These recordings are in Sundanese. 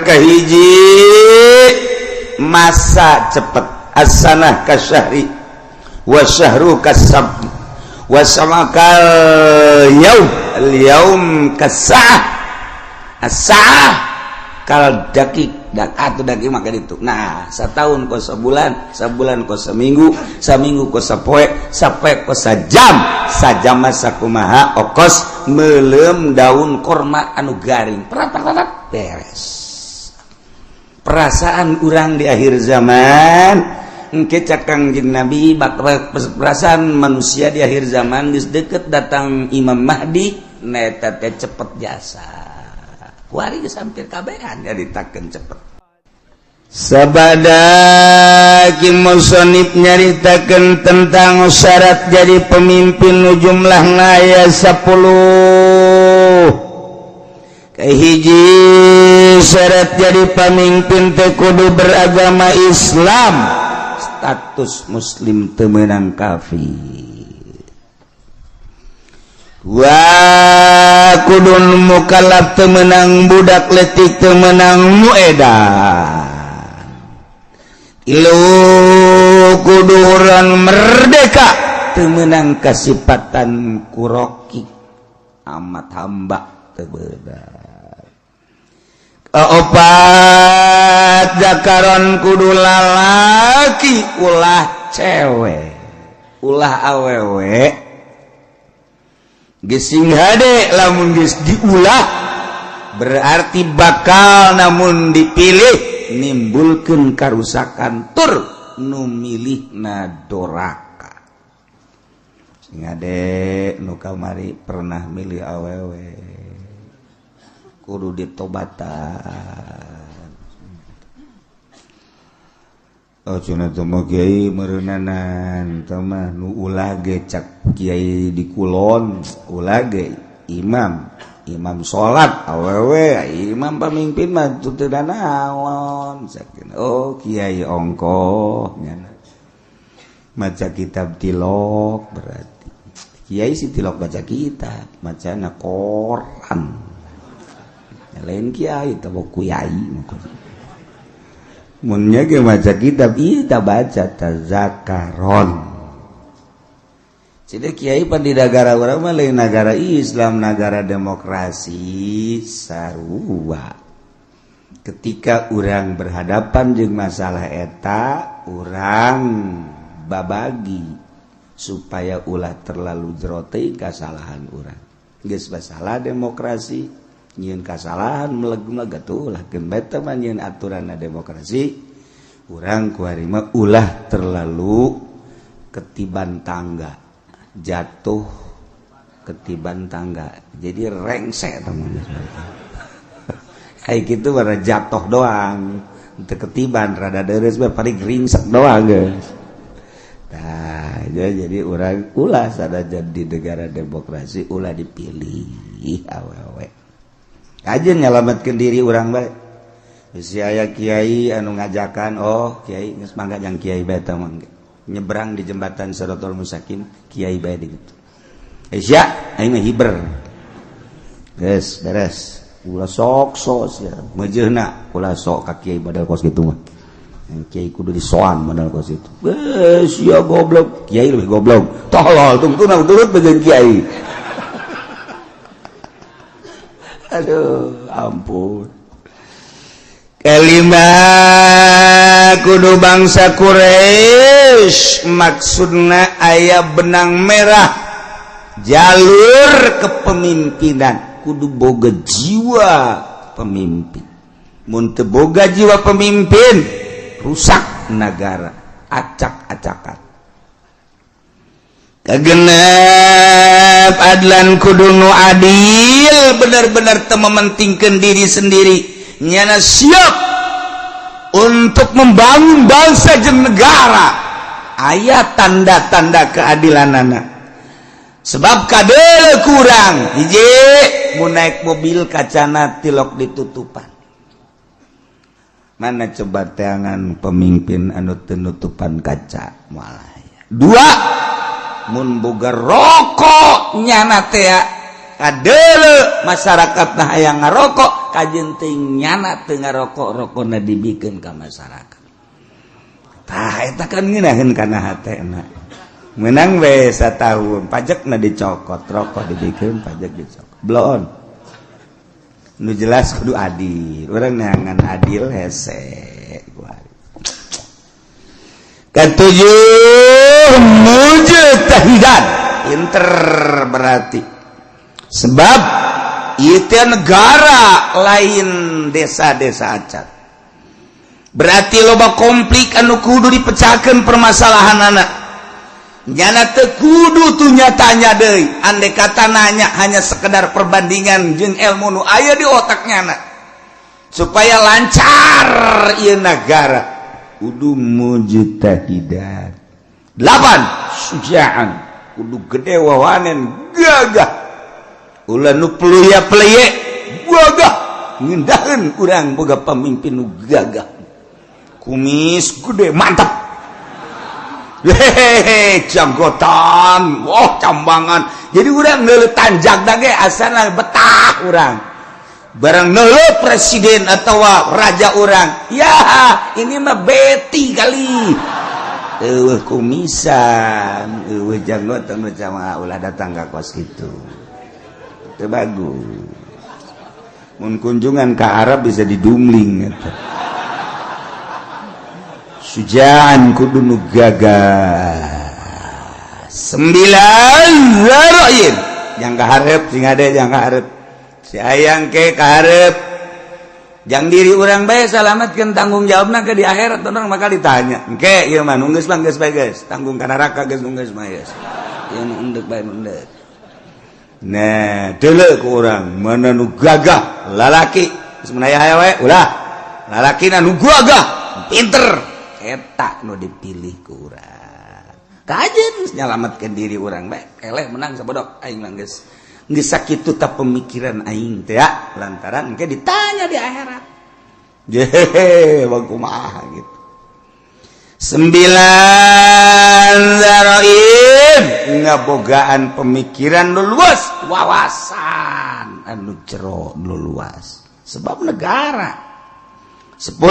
Kahiji, masa cepet. As-sanah kasyahri wa syahru kasab wa sama kal yaum, al yaum kasah, as-sa'ah kal dakik dak atau dakik. Maka itu, nah, setahun kos sebulan, sebulan kos seminggu, seminggu kos sapoe, sapoe kos sajam, sajam masa kumaha okos melem daun korma anu garing, perat perat, beres. Perasaan urang di akhir zaman engke, cak Kangjeng Nabi, bakal perasaan manusia di akhir zaman geus deket datang Imam Mahdi, neta teh cepet jasa. Kuari geus hampir kabehan nyaritakeun cepet. Sabada Ki Musonif nyaritakeun tentang syarat jadi pemimpin nu jumlahna aya 10. Kahiji, syarat jadi pemimpin teh kudu beragama Islam, status muslim, teu meunang kafir. Wa kudu mukallaf, teu meunang budak letik, teu meunang nu edan. Tilu, kudu urang merdeka, teu meunang kasipatan kuroki amat hamba, teu beunang. Opat, zakaron, kudu lalaki, ulah cewek, ulah awewe. Gesing hade lamun geus diulah, berarti bakal namun dipilih nimbulkeun karusakan, tur nu milihna doraka. Sing hade nu kamari pernah milih awewe, kudu ditobatan. Oh, cenah teh mah kiai meureunanan teh mah nu ulah ge, cak kiai di kulon, ulah ge imam imam salat awewe, imam pamimpin mah teu naon. Oh, kiai ongkoh nyana maca kitab tilok, berarti kiai si tilok baca kitab, macana koran. Lain kiai teh, kiai munnya ge maca kitab, ieu tak baca tazakaron. Jadi kiai pan di negara urang mah lain negara Islam, negara demokrasi sarua. Ketika urang berhadapan jeung masalah eta, urang babagi supaya ulah terlalu jero teh kesalahan urang. Geus masalah demokrasi, nyieun kasalahan meleg-meleg atuh ulah keun beta mah nyieun aturan demokrasi. Urang kuari mah ulah terlalu ketiban tangga, jatuh ketiban tangga, jadi rengsek teman. Kayak gitu bara jatuh doang untuk ketiban rada deres, paling ringsek doang, guys. Nah, jadi urang ulah sada jadi negara demokrasi, ulah dipilih awewe aja, nyelamatkan diri urang bae. Si aya kiai anu ngajakan, oh kiai geus mangga jang kiai bae teh, mangga nyebrang di jembatan Siratal Mustaqim, kiai bae di gitu. Eh sia, aing mah hiber. Geus beres. Ulah sok sok sia. Meujeuhna ulah sok ka kiai model kos kitu mah. Kiai kudu disoan model kos itu. Eh sia goblok, kiai lebih goblok. Tolol tungtuna turut bagian kiai. Aduh, ampun. Kelima, kudu bangsa Quraisy, maksudna aya benang merah jalur kepemimpinan, kudu boga jiwa pemimpin. Mun teu boga jiwa pemimpin, rusak negara, acak-acakan. Kagenep, adlan, kudu nu adil, benar-benar teu mementingkan diri sendiri, nyana siap untuk membangun bangsa jeung negara. Aya tanda-tanda keadilan anak, sebab kadele kurang hiji, mun naik mobil kacana tilok ditutupan. Mana coba teangan pemimpin anu teu nutupan kaca? Moal aya. Dua, mun boga rokok, nyana teh kadele masyarakat nah hayang ngarokok. Kajeun teuing nyana teu ngarokok, rokona dibikeun ka masyarakat. Tah eta kan ngeunaheun kana hatena. Menang we satahun, pajakna dicokot, rokok dibikeun, pajak dicokot. Bloon. Nu jelas kudu adil. Urang neangan adil hese. Ketujuh, mujtahidan. Pinter berarti. Sebab itu negara lain desa-desa acan. Berarti loba konflik anu kudu dipecahkan permasalahan anak. Nyana teu kudu tuh nyatanya deui. Andai kata nanya hanya sekedar perbandingan jeung ilmu nu aya di otak nyana. Supaya lancar ieu negara. Kudu mujtahidan. 8, sujaan. Kudu gede wawanen gagah. Ulah nu peluya peleye gagah. Ngendaheun urang boga pamimpin nu gagah. Kumis gede mantap. Hehehe, janggotan, wah cambangan. Jadi urang neuleuh tanjak ge asana betah urang. Barang neuleuh presiden atau raja urang, ya ini mah beti kali. Eueuh kumisan, eueuh janggotan macam ulah datang ka kos kitu. Teu bagus. Mun kunjungan ka Arab bisa didumling eta. Sujaan kudu nu gagah. 9 zaroin. Yang kaharep sing ade yang kaharep. Si ayang ke kaharep. Jang diri urang bae salametkeun tanggung jawabna ke di akhirat urang bakal ditanya. Engke ieu mah nu geus mah geus bae geus, tanggung ka neraka geus nu geus mah geus. Ieu nu endek bae nu endek. Nah, deuleu ku urang mana nu gagah lalaki geus mun aya we ulah. Lalakina nu gagah, pinter. Eta nu dipilih ku urang. Kajeun nyalametkeun diri urang bae, eleh menang sabodok aing mah geus. Geus sakitu ta pemikiran aing teh ya, lantaran engke ditanya di akhirat. Jehe, bang kumaha gitu. 9 zaroim ngabogaan pemikiran nu luas, wawasan anu jero nu luas. Sebab negara. 10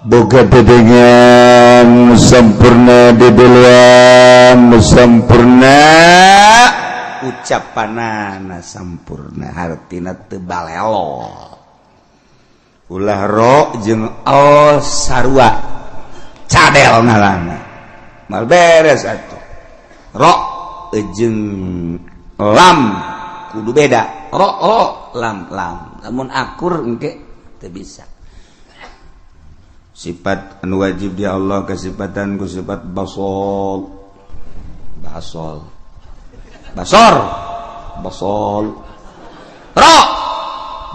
boga dedengan sempurna, dedeluan sempurna, ucapanana sampurna, hartina teu balelo. Ulah ro jeung al sarua cadel ngalana mal beres atuh. Ro jeung lam kudu beda, ro ro lam lam, lamun akur engke teu bisa. Sifat anu wajib di Allah kesifatan ku sifat basol, basol, basor, basol, ro,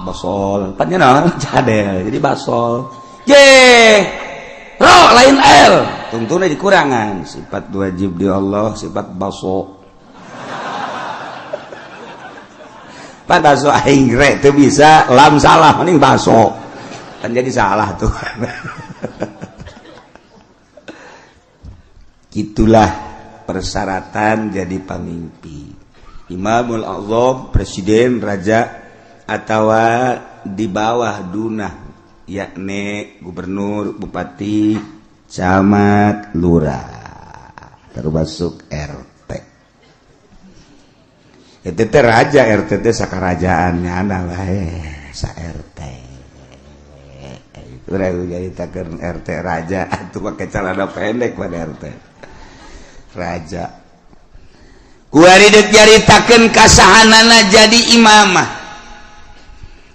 basol, patnya naon cadel, jadi basol. J, ro lain l, tungtuna dikurangan. Sifat wajib di Allah sifat baso. Pak baso aing re teu bisa, lam salah mending baso. Kan jadi salah tuh. Itulah persyaratan jadi pemimpin. Imamul Azam, presiden, raja, atau di bawah dunah, yakni gubernur, bupati, camat, lurah, termasuk RT. Itu teh raja, RT teh sakarajaannya ana bae sa RT. Urang nyaritakeun RT raja atuh make celana pendek pada RT. Raja. Kuari deuk nyaritakeun kasahanana jadi imamah.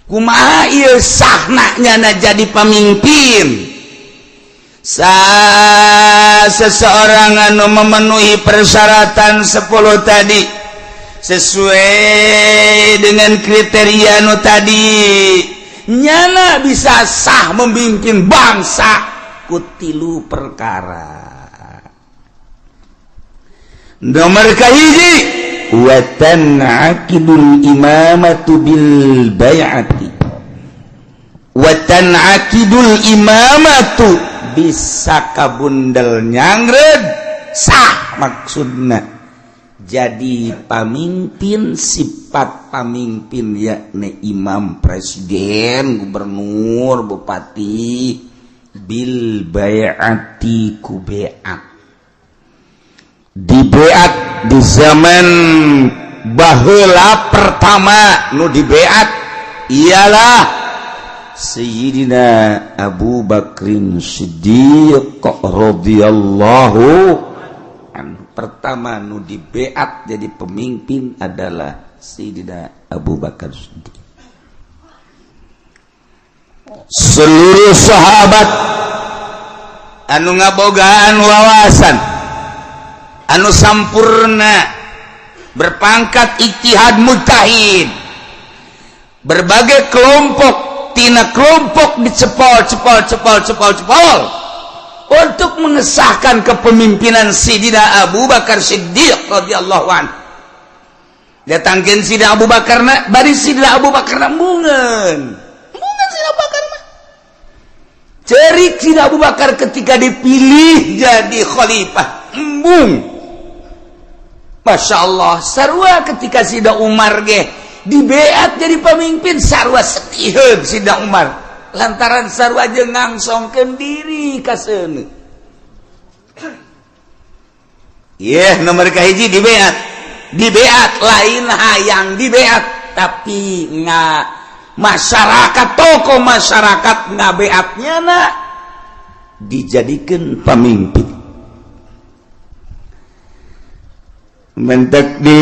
Kumaha ieu sahna nyana jadi pamimpin? Seseorang anu memenuhi persyaratan 10 tadi sesuai dengan kriteria nu tadi, nyana bisa sah memimpin bangsa ku tilu perkara. Nomor kahiji, wa tan'aqidul imamatu bil bai'ati. Wa tan'aqidul imamatu bisa kabundel nyangred sah maksudna Jadi pamimpin, sifat pamimpin yakni imam, presiden, gubernur, bupati, bil bai'ati, ku beat, dibeat di zaman baheula. Pertama nu dibeat ialah Sayyidina Abu Bakrin Siddiq radhiyallahu anhu. Pertama nu dibeat jadi pemimpin adalah Sayyidina Abu Bakar Siddiq. Seluruh sahabat anu ngabogaan wawasan anu sampurna, berpangkat ijtihad, mujtahid, berbagai kelompok, tina kelompok dicepol, cepol, cepol, cepol, cepol untuk mengesahkan kepemimpinan Sidina Abu Bakar Siddiq radhiyallahu anhu. Datangkeun Sidina Abu Bakar na, bari Sidina Abu Bakar na embungeun embungeun. Sidina Abu Bakar mah cerik. Sidina Abu Bakar ketika dipilih jadi khalifah embung, Masya Allah. Sarua ketika Sida Umar ge dibeat jadi pemimpin, sarua sediheun Sida Umar, lantaran sarua jeung ngangsongkeun diri ka seuneu. Yeh, nomor kahiji dibeat. Dibeat lain hayang dibeat, tapi nggak masyarakat, tokoh masyarakat ngabeatnya na dijadikan pemimpin. Mentek di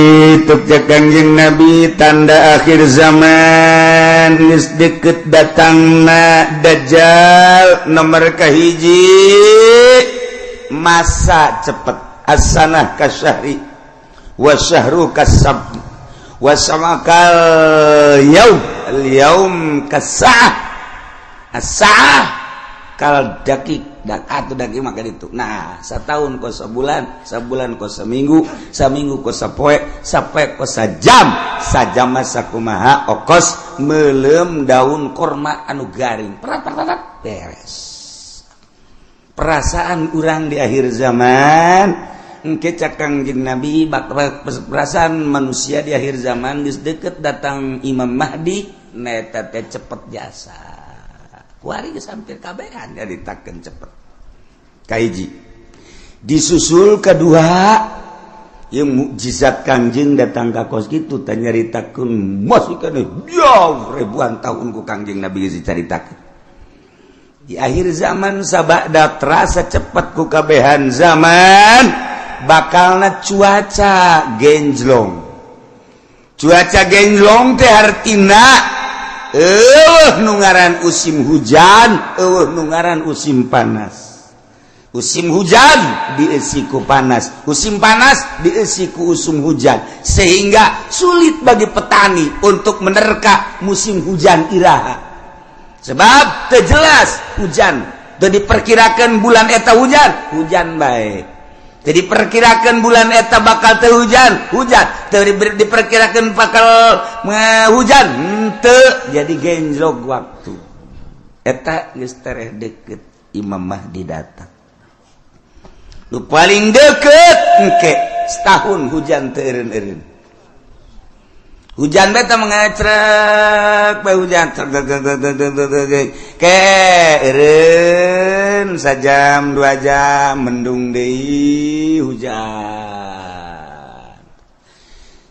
Kangjeng Nabi, tanda akhir zaman geus deket datangna Dajjal, nomor kahiji masa cepet, as-sanah kasyahri wa syahru kasab wa samakal yaum, al yaum kasa'ah, as-sa'ah kal dakik dan atau daging maka itu. Nah, setahun kos sebulan, sebulan kos seminggu, seminggu kos sapoe, sapoe kos sajam, sajam masa kumaha, okos melem daun korma anu garing, perat perat, beres. Perasaan urang di akhir zaman engke, cak Kangjeng Nabi, perasaan manusia di akhir zaman geus deket datang Imam Mahdi neta teh cepet jasa. Kuari geus hampir kabehan nyaritakeun cepet. Kahiji disusul kedua yang mukjizat Kangjeng datang ka kos kitu teh, nyaritakeun masih keneh jauh ribuan tahun ku Kangjeng Nabi geus dicaritakeun. Di akhir zaman, sabada terasa cepet ku kabehan zaman, bakalna cuaca genjlong. Cuaca genjlong teh hartina eueuh nu ngaran musim hujan, eueuh nu ngaran musim panas. Musim hujan diisi ku panas, musim panas diisi ku usum hujan, sehingga sulit bagi petani untuk menerka musim hujan iraha, sebab terjelas hujan. Jadi diperkirakan bulan eta hujan, hujan baik. Jadi perkirakan bulan eta bakal teu hujan, hujan. Teu diperkirakan bakal hujan, henteu. Jadi genjlok waktu. Eta geus tereh deket Imam Mahdi datang. Nu paling deket engke setahun hujan teu eureun-eureun. Hujan beta mengecrek bae, hujan trek trek trek trek trek trek trek. Ke eureun sajam 2 jam, mendung deui, hujan.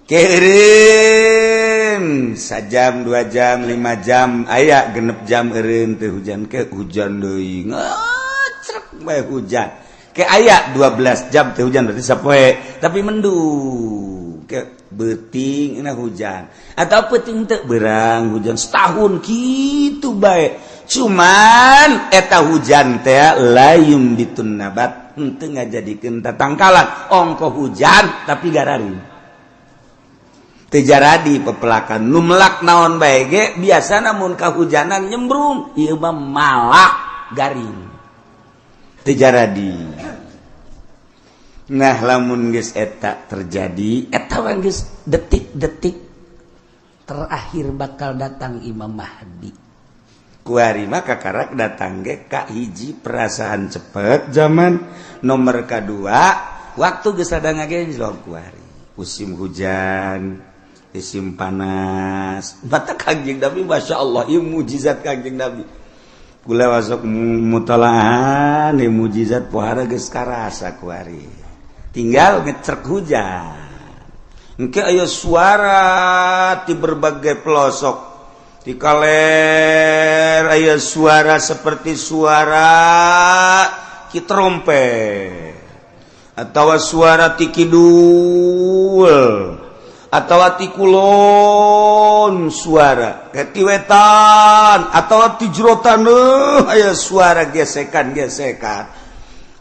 Ke eureun sajam, 2 jam, 5 jam, aya 6 jam eureun teu hujan, ke hujan deui, ngecrek bae hujan. Ke aya 12 jam teu hujan, berarti sapoe tapi mendung. Ke beuting na hujan atau peuting teu berang hujan. Setahun gitu bae, cuman eta hujan teh layum bitun nabat, henteu ngajadikeun tatangkalan. Ongko hujan tapi gararing, teu jaradi pepelakan. Nu melak naon bae ge biasa mun kahujanan nyembrung, ieu mah malak garing, teu jaradi. Nah, lamun geus eta terjadi, eta mah geus detik-detik terakhir bakal datang Imam Mahdi. Kuari mah kakarak datang ge ka hiji perasaan cepet zaman, nomor kedua waktu geus ada ngagenjlok kuari. Musim hujan, musim panas. Mata Kangjeng Nabi, Masya Allah, ieu mujizat Kangjeng Nabi. Kula masuk mutalaah nih, mujizat pohara geus karasa kuari. Tinggal ngecrek hujan. Engke aya suara di berbagai pelosok. Di kaler aya suara seperti suara ki trompet atau suara ti kidul atau ti kulon, suara ti wetan atau ti jero taneuh, aya suara gesekan-gesekan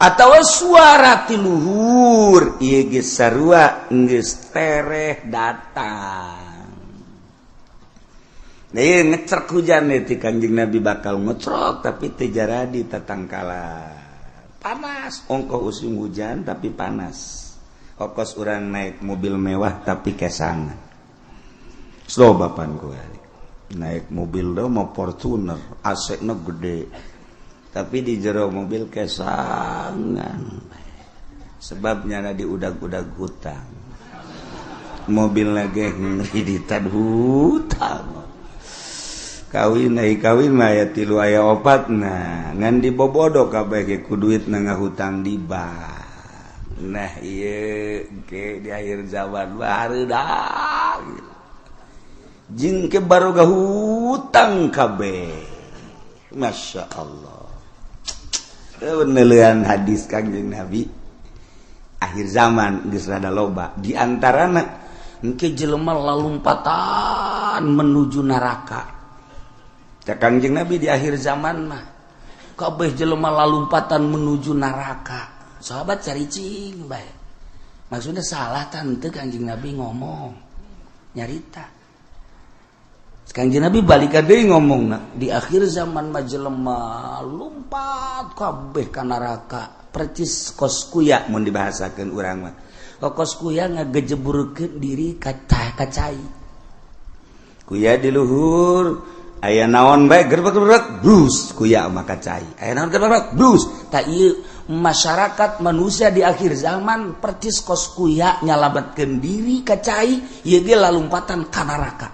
atau suara ti luhur. Ieu geus sarua geus tereh datang. Nah, ieu ngecrek hujan nih ti Kangjeng Nabi bakal ngecrok, tapi teu jaradi tatangkalan. Panas, ongkoh musim hujan tapi panas. Okos orang naik mobil mewah tapi kesangan. Slow bapan gue naik mobil do mau Fortuner, AC na gede, tapi di jero mobil kesangan, sebabnya di udag-udag hutang mobil lagi, ngreditan hutang. Kawin ai kawin mah aya tilu, aya opat, nah ngan dibobodo kabeh ge ku duit na ngahutang di bank. Nah, ieu ke di akhir zaman barudak jeung ke baroga hutang kabeh. Masya Allah, penelian hadis Kangjeng Nabi akhir zaman geus rada loba, di antarana engke jelema lalumpatan menuju neraka. Cak Kangjeng Nabi, di akhir zaman mah kabeh jelema lalumpatan menuju neraka. Sahabat caricing bae, maksudnya salah tante Kangjeng Nabi ngomong nyarita. Kangjeng Nabi balik deui ngomong, di akhir zaman mah jelema lumpat kabeh ka neraka percis kos kuya. Mun dibahasakeun urang mah kos kuya ngagejeburkeun diri ka cai, kuya di luhur aya naon bae gerbek-gerbek brus, kuya mah ka cai, aya naon gerbek brus. Tak ieu masyarakat manusia di akhir zaman percis kos kuya nyalametkeun diri ka cai, ieu ge lalumpatan ka neraka.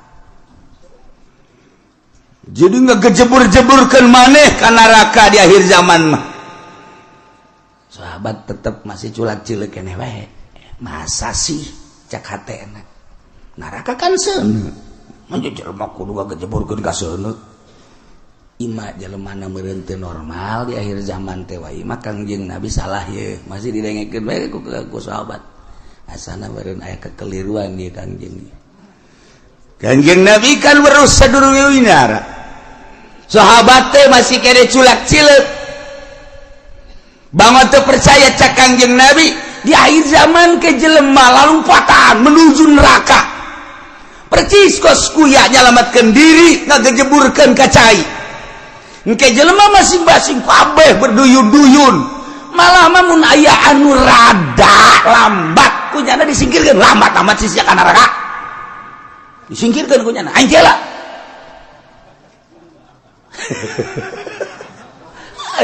Jadi ngegejebur-jeburkeun maneh ka neraka di akhir zaman mah. Sahabat tetep masih culak cilik keneh wae. Masa sih, cak hatena, neraka kan seuneu, manja jelema kudu ngagejeburkeun ka seuneu. Ima jelema na meureun teu normal di akhir zaman teh wae mah Kangjeng Nabi salah ye. Masih didengekeun bae ku sahabat, asana meureun aya kekeliruan di Kangjeng. Kangjeng Nabi kan weruh sadurunge winara, sahabat teh masih kene culak cileuk banget teu percaya. Cak Kangjeng Nabi, di akhir zaman ke jelema lalumpatan menuju neraka percis kos kuya nyalamatkeun diri ngagejeburkeun ka cai. Engke jelema masing-masing kabeh berduyun-duyun, malah mah mun aya anu rada lambat kunyana disingkirkeun. Lambat amat sih ka neraka, disingkirkeun kunyana, aing lah.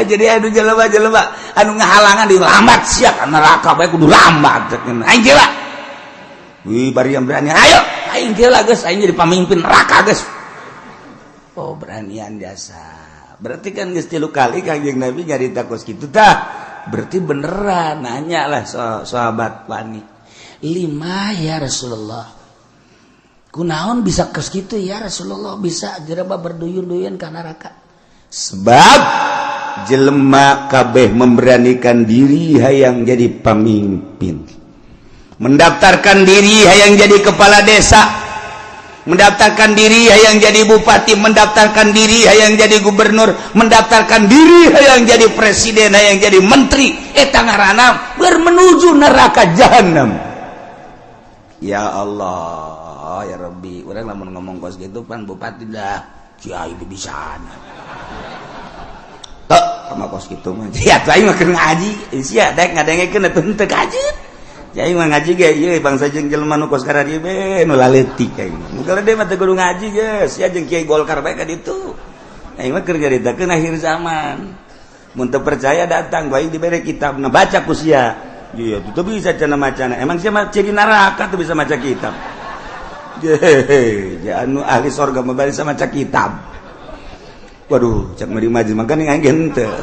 Jadi anu jelema-jelema anu ngahalangan di lambat sia ka neraka bae kudu lambat, aing lah. Wih, bari yang berani, ayo aing lah geus, aing jadi pemimpin neraka geus. Oh, beranian jasa. Berarti kan geus tilu kali Kangjeng Nabi nyarita kos kitu tah, berarti beneran. Nanya lah sahabat wani, lima ya Rasulullah, kunaon bisa kos kitu ya Rasulullah, bisa jelema berduyun-duyun ka neraka? Sebab jelema kabeh memberanikan diri hayang jadi pemimpin, mendaftarkan diri hayang jadi kepala desa, mendaftarkan diri hayang jadi bupati, mendaftarkan diri hayang jadi gubernur, mendaftarkan diri hayang jadi presiden, hayang jadi menteri. Eta ngaranna bermenuju neraka jahanam. Ya Allah, ya Rabbi, urang lamun ngomong kos gitu pan bupati dah kiai bisa tok sama kos gitu mah. Ya tuh, aing mah keur ngaji sia daek ngadengekeun atuh henteu kaji. Aing mah ngaji ge ieu bangsa jeung jelema nu kos karadieu be nu laletik aing mah. Nu gede mah teu kudu ngaji geus, sia jeung kiai Golkar bae ka ditu. Aing mah keur nyaritakeun akhir zaman. Mun teu percaya datang bae, dibere kitabna, baca ku sia. Iya, tuh bisa cenah macana. Emang siapa ciri neraka tuh bisa maca kitab. Jehe, anu ahli sorga mah bisa maca kitab. Waduh, cak meri maju makanya aing henteu.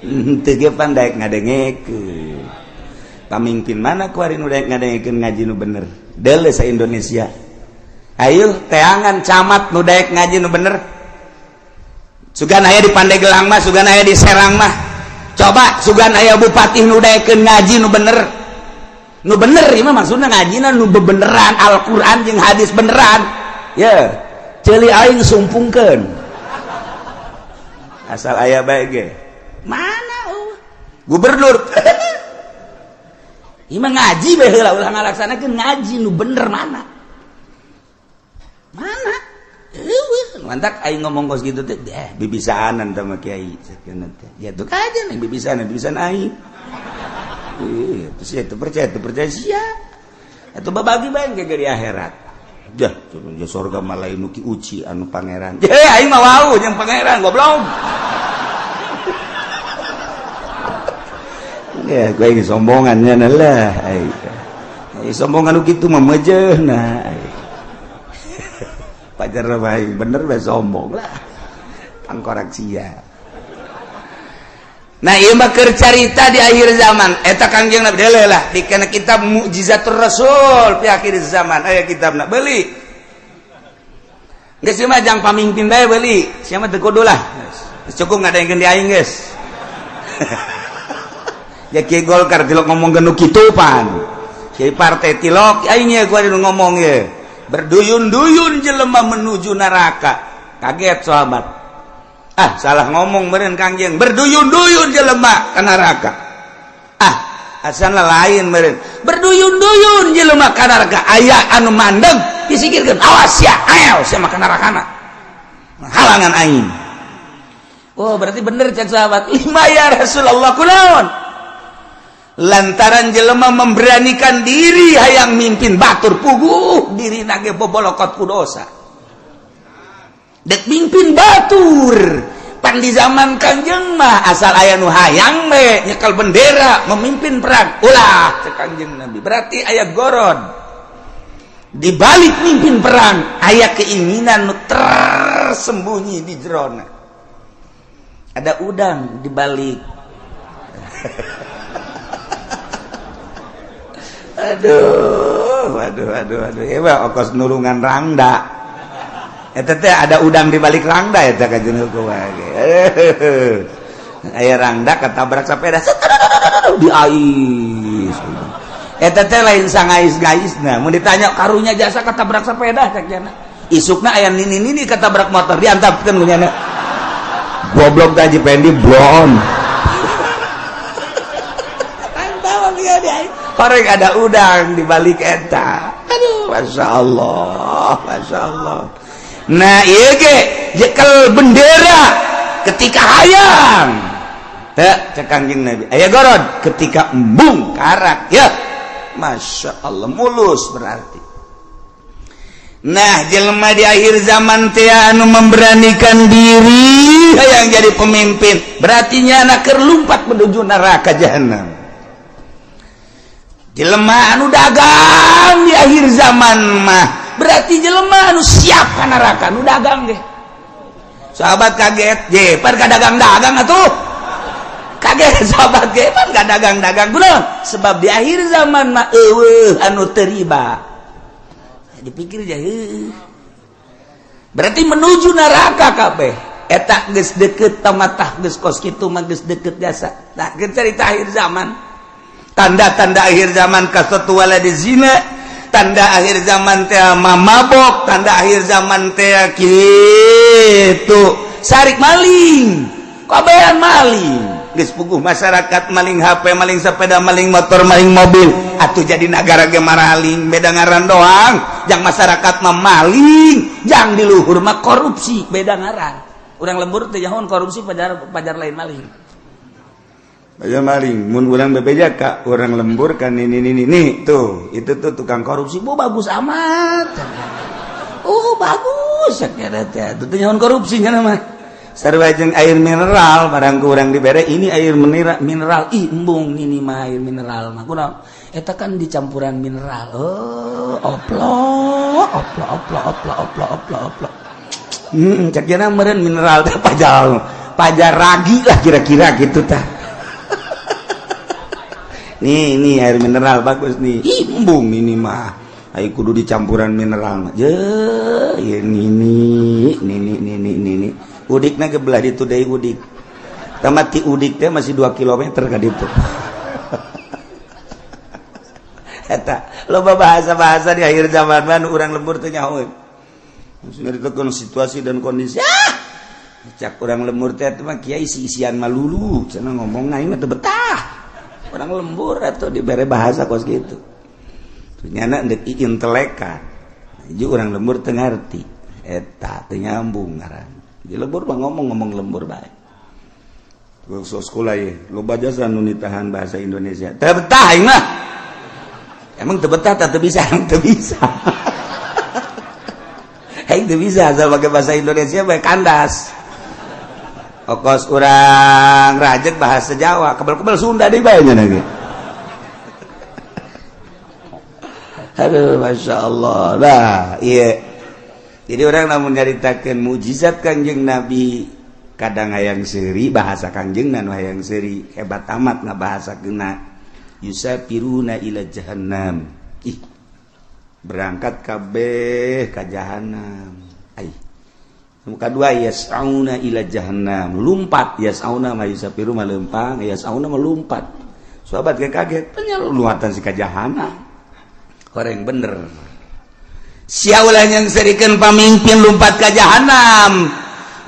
Henteu ge pan daek ngadengekeun. Pamimpin mana kuari nu daek ngadengekeun ngaji nu bener? Deuleu sa Indonesia. Ayo teangan camat nu daek ngaji nu bener. Sugan aya di Pandeglang mah, sugan aya di Serang mah. Coba sugan aya bupati nu daekeun ngaji nu bener. Nu bener ieu mah maksudna ngajina nu bebeneran Al-Qur'an jeung hadis beneran. Ya, ceuli aing sumpungkeun. Asal aya bae ge. Mana eueuh? Gubernur. Ieu mah ngaji bae heula ulah ngalaksanakeun ngaji nu bener mana? Mana? Eueuh, mantak aing ngomong kos kitu teh, bibisaanan teh mah kiai sakeuna teh. Ya tuh kajian aing bibisaanan, bibisaan aing. Ih, terus ya teu percaya sia. Atuh babagi bae ge di akhirat. Jah, ya sorga mah lain nu ki uci anu pangeran. Je, aing mah wau jeung pangeran goblok. Ya, gue ini sombongannya lah. Aing sombongan nu kitu mah mejeuna. Pajar bae bener bae sombong lah. Tangkorak sia. Nah, ieu mah keur carita di akhir zaman. Eta Kangjeng Nabi deuleu lah di kana kitab Mukjizatur Rasul fi akhir zaman. Aya kitabna beuli. Geus mah jang pamimpin bae beuli. Sia mah teu kudu lah. Geus cukup ngadengkeun di aing geus. Ya kiai Golkar tilok ngomong nu kitu pan. Kiai partai tilok aing ye gua nu ngomong ye. Berduyun-duyun jelema menuju neraka. Kaget sahabat. Ah, salah ngomong meureun Kangjeng. Berduyun-duyun jelema ka neraka. Ah, asana lain meureun. Berduyun-duyun jelema ka neraka. Aya anu mandeg disingkirkeun. Awas sia, ayo sia mah ka nerakana. Halangan aing. Oh, berarti bener cek sahabat. Lima ya Rasulullah kunaon? Lantaran jelema memberanikan diri hayang mimpin batur puguh diri nage bobolokot ku dosa. Dek mimpin batur. Pan di zaman Kangjeng mah asal aya nu hayang we nyekel bendera memimpin perang. Ulah cek Kangjeng Nabi. Berarti aya goron. Di balik mimpin perang aya keinginan nu tersembunyi di jerona. Ada udang di balik. Aduh, aduh, aduh, aduh. Ya, okos nulungan rangda. Eta teh ada udang di balik rangda eta kajeun kumaha ge. Aya rangda ketabrak sepeda di ais. Eta teh lain sangais-gaisna. Mun ditanya karunya jasa ketabrak sepeda cek jana. Isukna aya nini-nini ketabrak motor diantapkeun ku nyana. Goblok teh Haji Pendi blon. Korek ada udang di balik eta. Aduh, masya Allah, masya Allah. Nah, ieu ge jekel bendera ketika hayang. Teu cek Kangjeng Nabi. Aya gorod ketika embung karak ya. Masya Allah mulus berarti. Nah, jelema di akhir zaman teh anu memberanikan diri hayang jadi pemimpin, berarti nya keur lumpat menuju neraka jahanam. Jelema anu dagang di akhir zaman mah berarti jelema anu siap ka neraka nu dagang ge. Sahabat kaget, je pan ka dagang-dagang atuh. Kaget sahabat ge pan ka dagang-dagang kunaon? Sebab di akhir zaman mah eueuh anu teu riba. Dipikir je heuh. Berarti menuju neraka kabeh. Eta geus deukeut tamatah geus kos kitu mah geus deukeut jasa. Nah, geus carita akhir zaman. Tanda-tanda akhir zaman kasatu waladi zina, tanda akhir zaman teh mamabok, tanda akhir zaman teh kitu sarik maling, kabehan maling. Geus puguh masyarakat maling HP, maling sepeda, maling motor, maling mobil. Atuh jadi nagara ge maraling, beda ngaran doang. Jang masyarakat mah maling, jang di luhur mah korupsi, beda ngaran. Urang lembur teh jahon korupsi pajar lain maling. Ayo maling, mun urang bebeja ka urang lembur kan ini tuh, itu tuh tukang korupsi, bu bagus amat. Oh bagus, sakira teh, itu teh nyaon korupsi nya mah. Sarua jeung air mineral, barang kurang dibere ini air mineral, mineral ih embung ini mah air mineral mah kunaon? Eta kan dicampuran mineral. Oh, oplo, oplo, oplo, oplo, oplo, oplo, oplo. Cek jana meureun mineral teh pajal, pajar ragi lah kira-kira gitu tah. Nih, ini air mineral bagus nih. Ih, embung ini mah. Ayo kudu dicampuran mineral mah. Je, ini ini ini ini ini ini. Udikna ge belah ditu deui udik. Tamat ti udik teh masih 2 km ka ditu. Eta loba bahasa-bahasa di akhir zaman mah nu urang lembur teh nyahoeun. Nyaritakeun situasi dan kondisi. Ah! Cak urang lembur teh mah kiai isi-isian malulu, cenah ngomong aing mah teu betah. Orang lembur atau dibere bahasa kos gitu. Nyana ndek intelekan. Hiji urang lembur teu ngarti. Eta teu nyambung ngaran. Di lembur mah ngomong-ngomong lembur bae. Terus sekolah ye, loba jasa nu nitahan bahasa Indonesia. Teu betah aing mah. Emang teu betah teu bisa, emang teu bisa. Aing teu bisa asal pakai bahasa Indonesia bae kandas. Okos urang rajek bahasa Jawa, kebel-kebel Sunda deui bae nya ge. Aduh, Masya Allah. Nah, iya. Jadi orang lamun nyaritakeun mukjizat Kangjeng Nabi, kadang hayang seuri bahasa Kangjeng nu hayang seuri hebat amat ngabahasakeunna. Yusafiruna ila jahannam. Ih. Berangkat kabeh ka jahannam. Ai. Muka dua yas'auna ila jahannam. Lumpat yas'auna ma yusafiru ma lempang, yas'auna ma lumpat. Sahabat kaget, penyeluatan si ka jahannam. Horeng bener. Sia ulah yang serikeun pamimpin lumpat ka jahannam.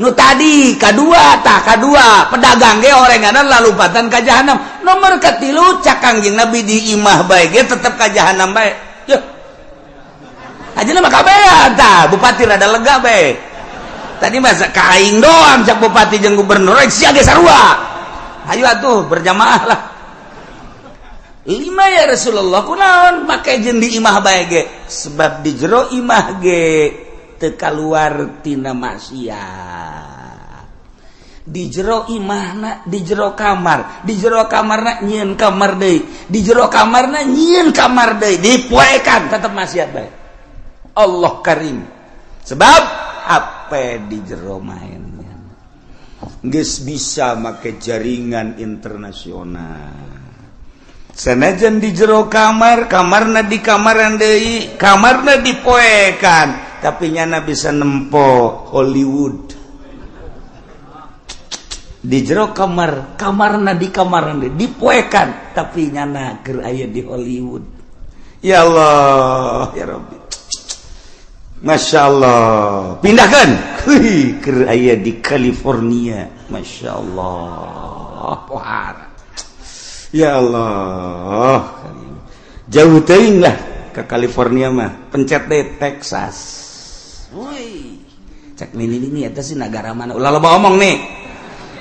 Nu tadi kadua tah kadua pedagang ge horenganan lalumpatan ka jahannam. Nomor katilu cak Kangjeng Nabi di imah bae ge tetep ka jahannam bae. Yuh. Ajeuna mah kabehan tah, bupati rada lega bae. Tadi masa ka aing doang cak bupati jeung gubernur, sia ge sarua. Hayu atuh berjamaah lah. Lima ya Rasulullah kunaon make jeung di imah bae ge? Sebab di jero imah ge teu kaluar tina maksiat. Di jero imahna, di jero kamar, di jero kamarna nyieun kamar deui, di jero kamarna nyieun kamar deui, dipoekan tetep maksiat bae. Allah karim. Sebab apa di jero mainnya geus bisa make jaringan internasional. Sanajan di jero kamar, kamarna di kamaran deui, kamarna dipoekan, tapi nyana bisa nempo Hollywood. Di jero kamar, kamarna di kamaran deui, dipoekan, tapi nyana keur aya di Hollywood. Ya Allah, ya Rabbi. Masya Allah, pindahkan keur aya di California. Masya Allah, pohara. Ya Allah, jauh teuing lah ke California mah, pencet deh Texas. Woi, cek nini nini eta sih negara mana? Ulah loba omong nih.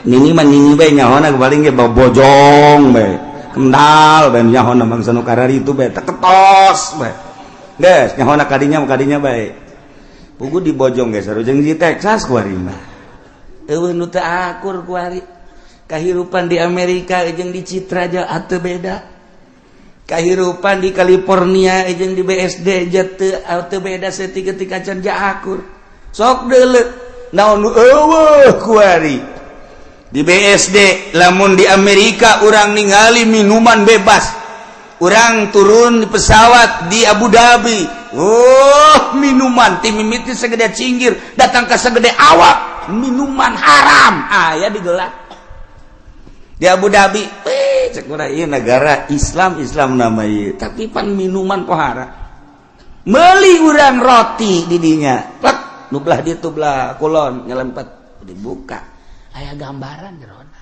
Nini mah nini bae nyahona paling ge bojong bae. Kendal bae nyahona bangsa nu kararitu bae teu ketos bae. Geus nyahona kadinya kadinya bae. Pugu di bojong geus sarujeng di Texas kuari mah. Eueuh nu teu akur kuari. Kahirupan di Amerika jeung di Citra aja ateu beda. Kahirupan di California jeung di BSD aja teu beda saeutik ketika can akur. Sok deuleu naon nu eueuh kuari. Di BSD lamun di Amerika urang ningali minuman bebas. Urang turun di pesawat di Abu Dhabi. Oh, minuman ti mimiti segede cinggir datang ke segede awak, minuman haram aya digelar. Di Abu Dhabi, cek urang ieu negara Islam, Islam nama ieu, tapi pan minuman pohara. Meuli urang roti di dinya, plek nu belah ditu belah kulon nyelempet dibuka. Aya gambaran jerona.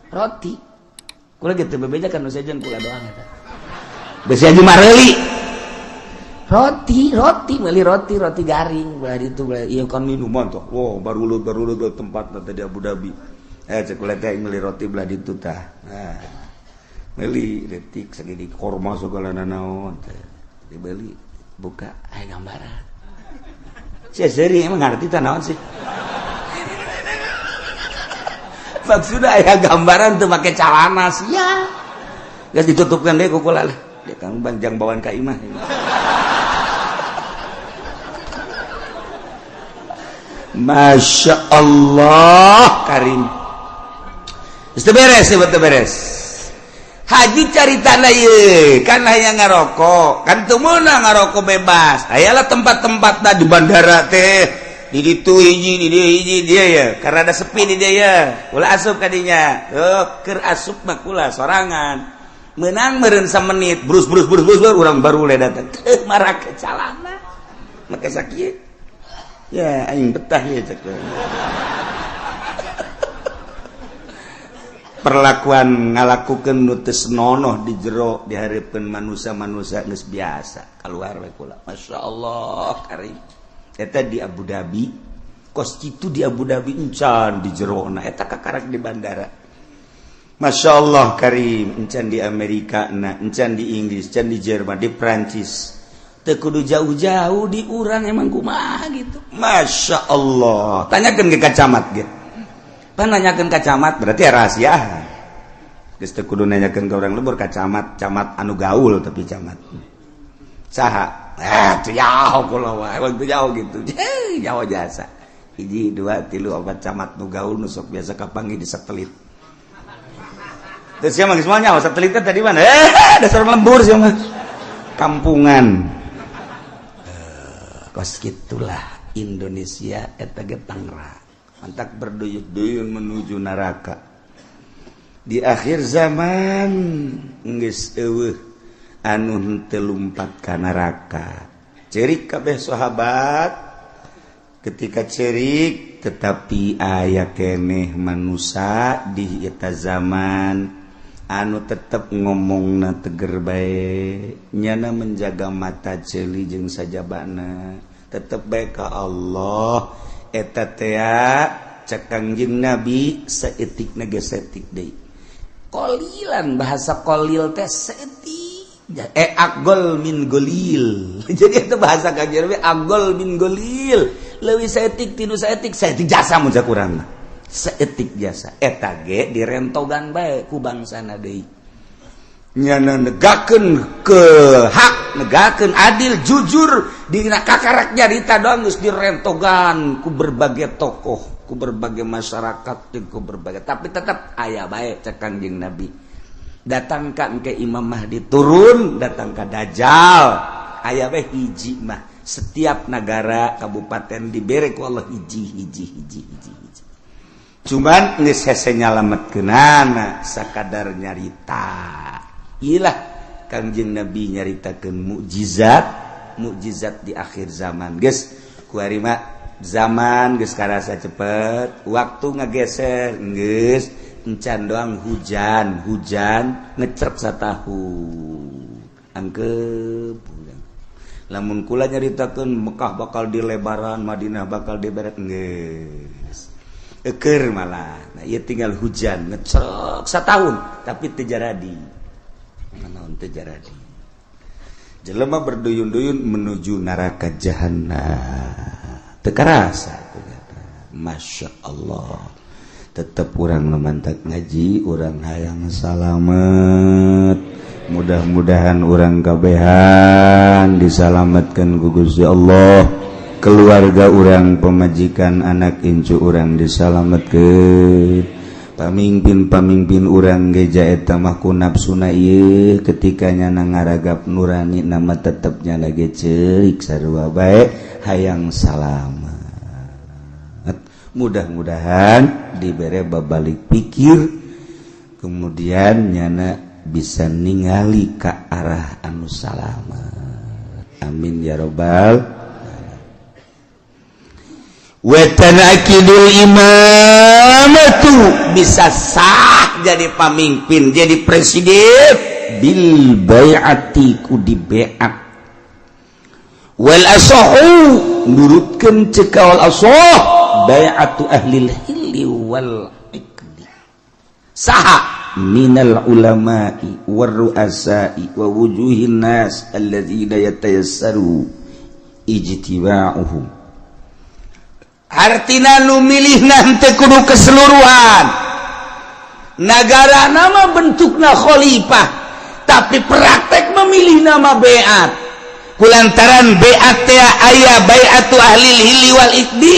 Roti. Kula gitu bebeja kan nu sejen kula doang eta. Besi aja mareuli. Roti, roti, meuli roti, roti garing belah ditu belah ieu kan minuman tuh. Wow, barulut barulut tempat teh di Abu Dhabi. Cek kula teh meuli roti belah ditu tah. Nah, meuli detik segini korma segala nanaon teh. Dibeli, buka aya gambaran. Sia seuri emang ngarti tah naon sih? Maksudnya aya gambaran tuh make calana sia. Geus ditutupkeun deui ku kula lah. Dia kang banjang bawaan ka imah. Masya Allah Karim. Geus teu beres, teu beres. Haji caritana ieu kan hayang ngarokok, kan teu meunang ngarokok bebas. Ayalah tempat-tempatna di bandara teh, di ditu hiji, di dieu hiji dia ya, karena ada sepi di dia ya. Ulah asup ka dinya. Heuh, keur asup mah kula sorangan. Meunang meureun samenit, brus brus brus brus urang baru le datang. Teu marake calana. Make sakieu. Ya aing betah ya cek. Perlakuan ngalakukeun nu teu senonoh di jero dihareupeun manusia-manusia geus biasa keluar we kula. Masya Allah karim. Eta di Abu Dhabi, kos kitu di Abu Dhabi encan di jerona eta kakarak di bandara. Masya Allah karim, encan di Amerika na, encan di Inggris, encan di Jerman, di Prancis. Teu kudu jauh-jauh di urang emang kumaha gitu. Masya Allah. Tanyakeun ke camat ge. Pan nanyakeun ka camat berarti rahasia. Geus teu kudu nanyakeun ka urang lembur ka camat, camat anu gaul tapi camat. Saha? Teu jauh kula wae, emang teu jauh gitu. Jauh jasa. Hiji, dua, tilu, opat camat nu gaul nu sok biasa kapanggih di satelit. Terus sia mah geus moal nyaho satelit teh tadi mana? Dasar lembur sia mah. Kampungan. Kos gitulah Indonesia eta ge Tangerang. Mantak berduyun-duyun menuju neraka. Di akhir zaman geus eueuh anu henteu lumpat ka neraka. Cerik kabeh sahabat ketika cerik tetapi aya keneh manusia di eta zaman anu tetep ngomongna teger bae, nyana menjaga mata ceuli jeung sajabana, tetep bae ka Allah. Eta tea cek Kangjeng Nabi saeutikna ge saeutik deui. Qalilan bahasa qalil teh saeutik. Agol min golil. Jadi itu bahasa Kangjeng Nabi agol min golil. Leuwih saeutik tinu saeutik, saeutik jasa mun cak urang mah. Saeutik jasa. Eta ge direntogan bae ku bangsana deui. Nyana negakeun ke hak, negakeun adil, jujur dina kakarak nyarita doang geus direntogan ku berbagai tokoh, ku berbagai masyarakat, jeung ku berbagai, tapi tetap aya bae cek Kangjeng Nabi. Datang ka engke Imam Mahdi turun, datang ka Dajjal, aya bae hiji mah. Setiap negara kabupaten dibere ku Allah hiji hiji hiji hiji hiji. Cuman geus hese nyalametkeunana sakadar nyarita. Ilah Kangjeng Nabi nyaritakeun mukjizat, mukjizat di akhir zaman. Geus kuari mah zaman geus karasa cepet, waktu ngageser geus encan doang hujan, hujan ngecerp satahun. Angkep urang. Lamun kula nyaritakeun Mekah bakal dilebaran, Madinah bakal diberet geus. Eukeur malah. Nah, ieu tinggal hujan ngecerp satahun tapi teu jaradi. Naon teu jaradi. Jelema berduyun-duyun menuju neraka jahanam. Teu karasa Masya Allah. Tetep urang memantak ngaji, urang hayang salamet. Mudah-mudahan urang kabehan disalametkeun ku Gusti Allah. Keluarga urang, pemajikan, anak incu urang disalametkeun. Pamimpin-pamimpin urang geja eta mah ku nafsuna ieu ketika nyana ngaragap nurani nama tetep nyana ge ceurik sarua bae hayang salamet. Mudah-mudahan dibere babalik pikir kemudian nyana bisa ningali ka arah anu salamet. Amin ya robbal. Wetanakidul imamatu bisa sah jadi pamimpin, jadi presiden bil bai'ati ku di bai'at. Wal asahu nurutkeun ceuk wal asah bai'atu ahlil hilli wal iqdi. Saha minal ulama'i war ru'asa'i wa wujuhin nas alladzina yatayassaru ijtiba'uhum. Artina nu milih nanti kudu keseluruhan. Negara nama bentukna khalifah, tapi praktek memilih nama baiat. Kulantaran baiat teh aya baiatu ahlil hilli wal iqdi,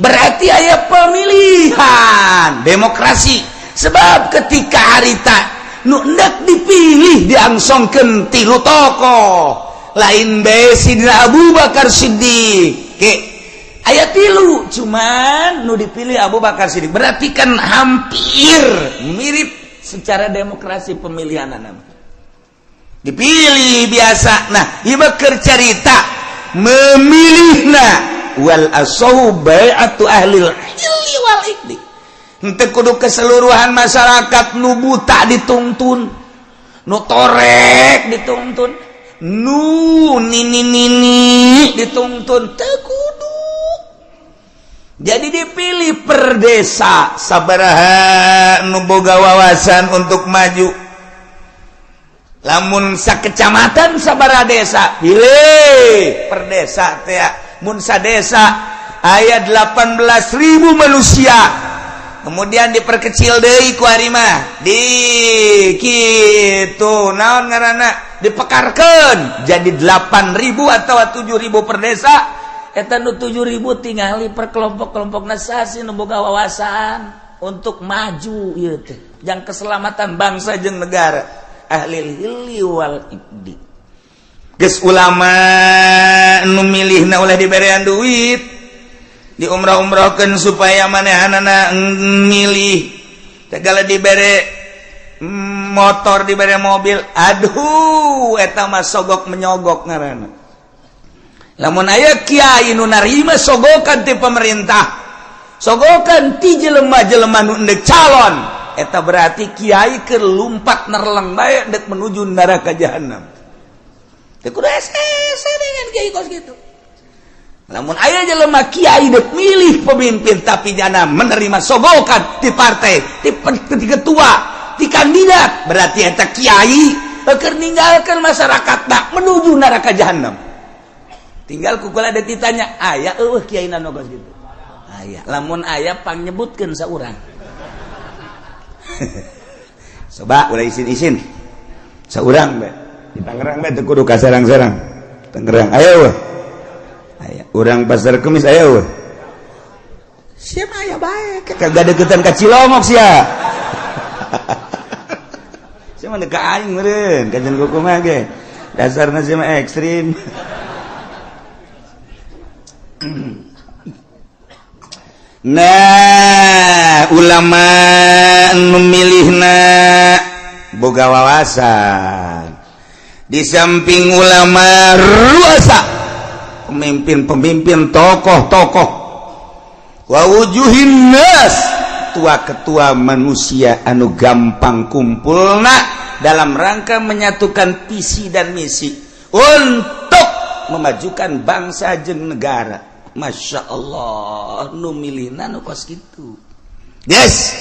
berarti aya pemilihan demokrasi. Sebab ketika harita nu endek dipilih diangsongkeun tilu tokoh, lain bae Sidina Abu Bakar Siddiq. Ke aya tilu, cuman nu dipilih Abu Bakar Siddiq. Berarti kan hampir mirip secara demokrasi pemilihan nama. Dipilih biasa. Nah, ieu keur carita memilihna wal asahu bai'atu ahlil hilli wal iqdi. Henteu kudu keseluruhan masyarakat, nu buta dituntun, nu torek dituntun, nu nini nini dituntun, teu kudu. Jadi dipilih per desa sabaraha nu boga wawasan untuk maju. Lamun sakecamatan sabaraha desa, pilih per desa teh. Mun sadesa aya 18.000 manusia, kemudian diperkecil deui ku ari mah di kitu naon ngaranna, dipekarkeun jadi 8000 atau 7000 per desa. Eta nu 7000 tingali per kelompok-kelompok nasasi nu boga wawasan untuk maju ieu teh jang keselamatan bangsa jeung negara, ahli hilli wal iqdi. Geus ulama nu milihna ulah diberean duit, diumrah-umrahkeun supaya manehanana milih. Segala dibere motor, dibere mobil, aduh, eta mah sogok menyogok ngaranna. Lamun aya kiai nu narima sogokan ti pemerintah, sogokan ti jelema-jelema nu endek calon, eta berarti kiai keur lumpat nerleng bae dek menuju neraka jahanam. Teu kudu hese dengan kiai kos kitu. Namun aya jelema kiai dek milih pemimpin tapi jana menerima sogokan di partai, di ketua, di kandidat, berarti eta kiai keur ninggalkeun masyarakat tak menuju neraka jahanam. Tinggal kukula ada ditanya, aya eueuh kiai nu kos kitu? Aya. Lamun aya pangnyebutkeun saurang. Coba ulah isin-isin. Saurang bae. Di Tangerang bae, teu kudu ka Serang-serang. Tangerang aya eueuh? Aya. Urang Pasar Kemis aya eueuh? Siapa aya bae, kagak deketan ka Cilongok sia. Sia mah ka aing meureun, kajen kumaha ge. Dasarna sia mah ekstrim. Nah, ulama memilihna boga wawasan. Di samping ulama ruasa, pemimpin-pemimpin, tokoh-tokoh, wa wujuhin nas, ketua-ketua manusia anu gampang kumpulna dalam rangka menyatukan visi dan misi untuk memajukan bangsa jeung negara. Masya Allah, nu milihna nu kos kitu. Yes,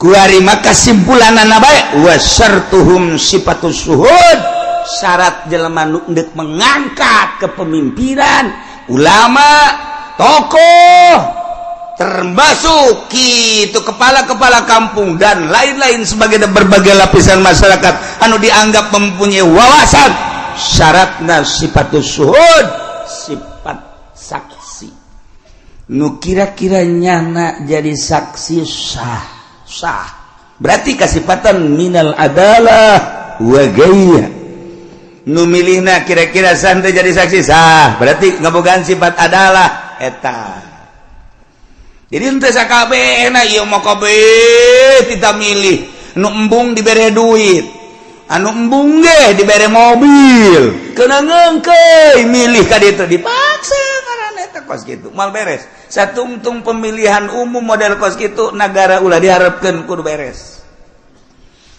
kuari maka kesimpulanana bae wa syartuhum sifatus syuhud. Syarat jelema nu endek mengangkat kepemimpinan ulama, tokoh, termasuk itu kepala-kepala kampung dan lain-lain sebagai berbagai lapisan masyarakat anu dianggap mempunyai wawasan, syaratna sifatus syuhud, sifat saksi. Nu kira-kira nyana jadi saksi sah sah, berarti kasifatan minal adalah wa gaya. Nu milihna kira-kira santai jadi saksi sah, berarti ngabogaan sifat adalah eta. Jadi henteu sakabehna ieu mah, kabeh kita milih. Nu embung dibere duit, anu embung ge dibere mobil, kena ngengkeuy milih ka ditu, dipaksa ngaranna eta kos kitu moal beres. Satungtung pemilihan umum model kos kitu, negara ulah diharapkeun kudu beres.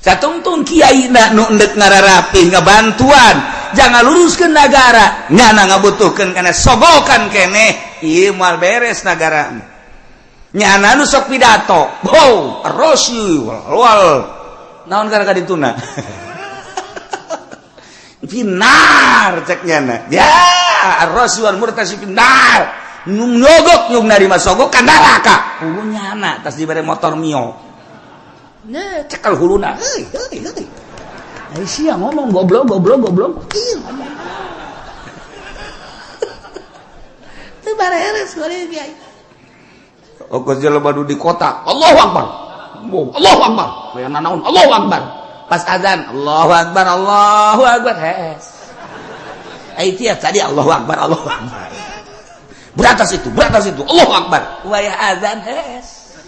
Satungtung kiai na nu endek ngararapih ngabantuan jangan luruskeun negara, nyana ngabutuhkeun kana sogokan keneh, ieu moal beres negara. Nyana nu sok pidato, wow, rosi wal naon kana kadituna finnar, cek nyana ya rosi wal murtasi finnar. Nu nyogok, nu narima sogok ka neraka. Puguh nyana tas dibere motor Mio. Nah, cekal huluna. Heuy, heuy, heuy. Ai sia ngomong goblok goblok goblok. Ieu ngomong. Teu bareres kuari kiai. Okos jelema nu di kota, Allahu Akbar. Allahu Akbar. Aya nanaon Allahu Akbar. Pas azan, Allahu Akbar, Allahu Akbar. Hees. Ai tiap tadi Allahu Akbar, Allahu Akbar. Beratas itu, Allahu Akbar. Wayah azan hees.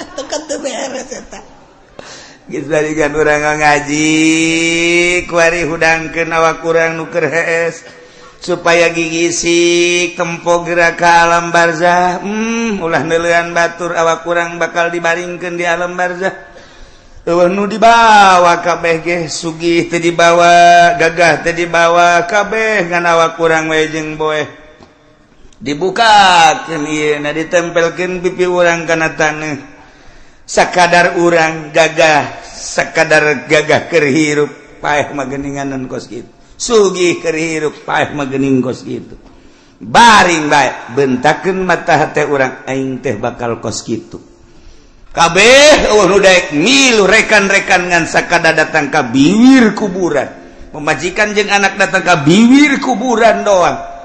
Itu kan teu beres eta. Geus balikan urang ngaji, kuari hudangkeun awak urang nu keur hees supaya gigisik tempo gerak ka alam barzah. Ulah neuleuan batur awak urang bakal dibaringkeun di alam barzah. Eueuh nu dibawa kabeh ge sugih teu dibawa, gagah teu dibawa kabeh ngan awak urang we jeung boeh. Dibukakeun ieu na ditempelkeun pipi urang kana taneuh. Sakadar urang gagah, sakadar gagah keur hirup paeh mah geuninganan kos kitu. Sugih keur hirup paeh mah geuning kos kitu. Baring bae bentakeun mata hate urang aing teh bakal kos kitu. Kabeh eueuh nu daek milu rekan-rekan ngan sakada datang ka biwir kuburan. Pemajikan jeung anak datang ka biwir kuburan doang.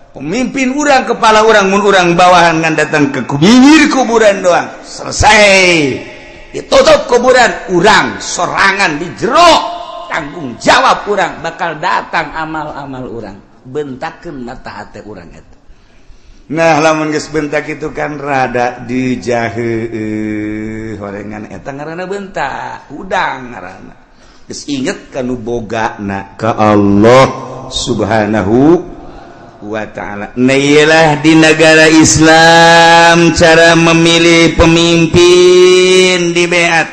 Pemimpin urang kepala urang mun urang bawahan ngan datang ke biwir kuburan doang. Selesai. Ditutup kuburan urang sorangan di jero tanggung jawab urang bakal datang amal-amal urang. Bentakeun mata hate urang eta. Nah lamun geus bentak itu kan rada dijahe horengan eta ngaranna bentak hudang ngaranna. Geus inget ka nu bogana ka Allah Subhanahu wa ta'ala. Nah iyalah di negara Islam cara memilih pemimpin di beat.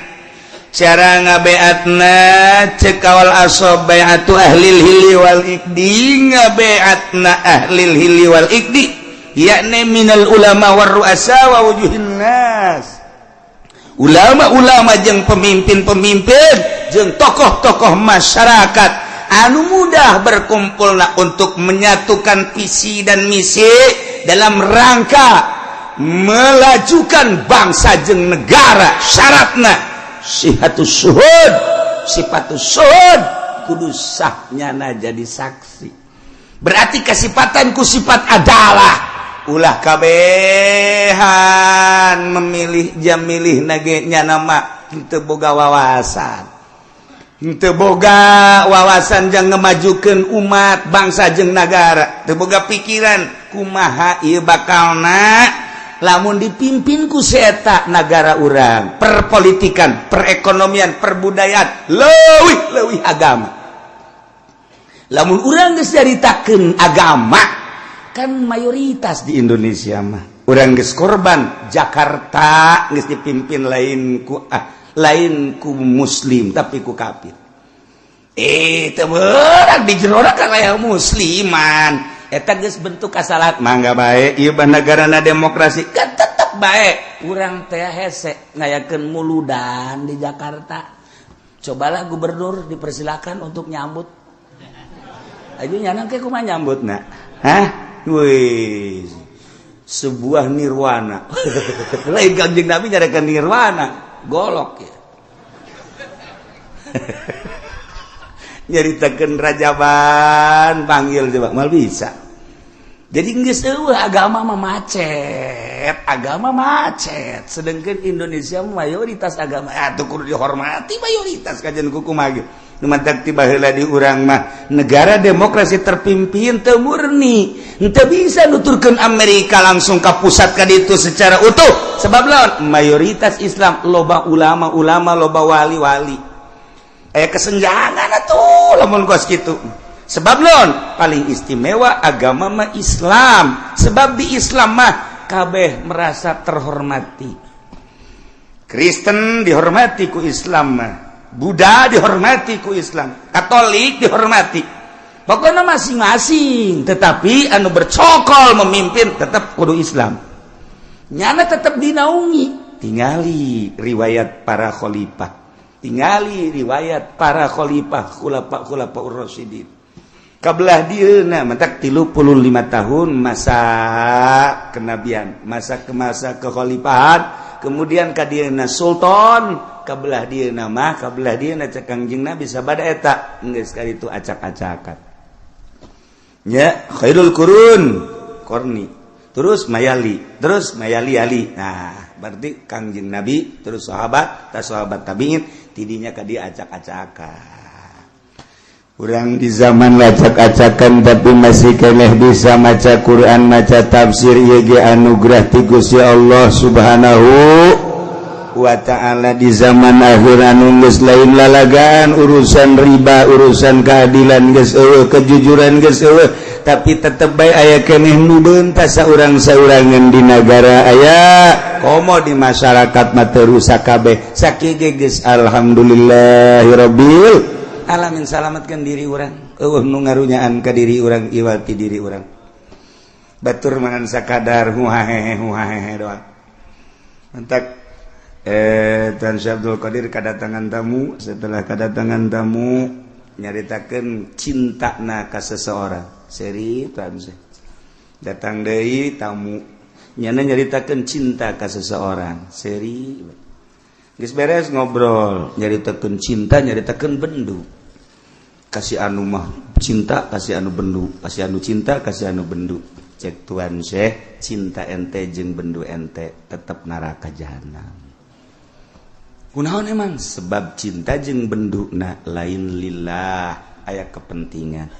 Cara ngabeatna cek kawal asob bai'atu ahlil hilli wal iqdi, ngabeatna ahlil hilli wal iqdi yakni minal ulama war ru'asa wa wujuhin nas. Ulama-ulama jeung pemimpin-pemimpin jeung tokoh-tokoh masyarakat anu mudah berkumpulna untuk menyatukan visi dan misi dalam rangka melajukan bangsa jeung negara. Syaratna sihatus syuhud, sifatus syuhud, kudu sahnyana jadi saksi. Berarti kesipatan ku sifat adalah ulah kabehan memilih jam milih nage nyana mah teu boga wawasan, teu boga wawasan jang ngemajukeun umat bangsa jeung nagara, teu boga pikiran kumaha ieu bakalna lamun dipimpin ku si eta nagara urang, perpolitikan, perekonomian, perbudayaan, leuwih-leuwih agama. Lamun urang geus nyaritakeun agama kan mayoritas di Indonesia mah urang geus korban Jakarta geus dipimpin lain ku lain ku muslim tapi ku kafir. Teu beurang di jero kan aya musliman. Eta geus bentuk kasalahan mangga bae ieu bah nagarana demokrasi kan tetep bae urang teh hese ngayakeun muludan di Jakarta. Cobalah gubernur dipersilakan untuk nyambut. Ayo nyana ke kumaha nyambutna? Hah? Wih, sebuah nirwana. Lain Kanjeng Nabi nyarekan nirwana, golok ya. Nyaritakeun rajaban panggil coba mal bisa. Jadi geus eueuh agama mah macet, agama macet. Sedangkan Indonesia mayoritas agama atuh kudu dihormati mayoritas kajian kumaha ge. Nu mantak ti baheula di urang mah negara demokrasi terpimpin teu murni. Henteu bisa nuturkeun Amerika langsung ka pusat ka ditu secara utuh. Sebab lawan mayoritas Islam loba ulama-ulama loba wali-wali. Aya kesenjangan atuh lamun kos kitu. Sebab lawan paling istimewa agama mah Islam. Sebab di Islam mah kabeh merasa terhormati. Kristen dihormati ku Islam mah, Buddha dihormati ku Islam, Katolik dihormati. Pokoknya masing-masing, tetapi anu bercokol memimpin tetap kudu Islam. Nyana tetap dinaungi. Tingali riwayat para khalifah, tingali riwayat para khalifah khulafa ur-rasyidin. Kabelah dieuna mentak 35 tahun masa kenabian, masa ke masa kekhalifahan Kemudian ka dieuna sultan, kabelah dieuna mah, kabelah dieuna cek Kangjeng Nabi sabada eta geus kali itu acak-acakan. Ya, khairul qurun qarni. Terus mayali, terus mayali ali. Nah, berarti Kangjeng Nabi, terus sahabat, tas sahabat tabiin, tidinya ka dia acak-acakan. Urang di zaman acak-acakan tapi masih keneh bisa maca Quran, maca tafsir, ieu ge anugerah ti Gusti Allah Subhanahu wa ta'ala. Di zaman akhir anu geus lain lalagaan, urusan riba, urusan keadilan geus euweuh, kejujuran geus euweuh, tapi tetep bae aya keneh nu beuntas saurang-saurangan di nagara, aya komo di masyarakat mah teu rusak kabeh. Sakieu ge geus alhamdulillahirabbil alamin, salamatkan diri urang, euweuh nu ngarunyaan ka diri urang iwal ti diri urang. Batur mangan sakadar huhahehe huhahehe doang. Entak Tuan Syekh Abdul Qadir kedatangan tamu. Setelah kedatangan tamu, nyaritakeun cintana ka seseorang. Seri Tuan Syekh datang deui tamu, nyana nyaritakeun cinta ka seseorang. Seri geus beres ngobrol, nyaritakeun cinta, nyaritakeun bendu. Kasih anu mah cinta, kasih anu bendu, kasih anu cinta, kasih anu bendu. Cek Tuan Syekh, cinta ente jeung bendu ente tetep neraka jahanam. Kunaon emang? Sebab cinta jeung bendu na lain lillah, aya kepentingan.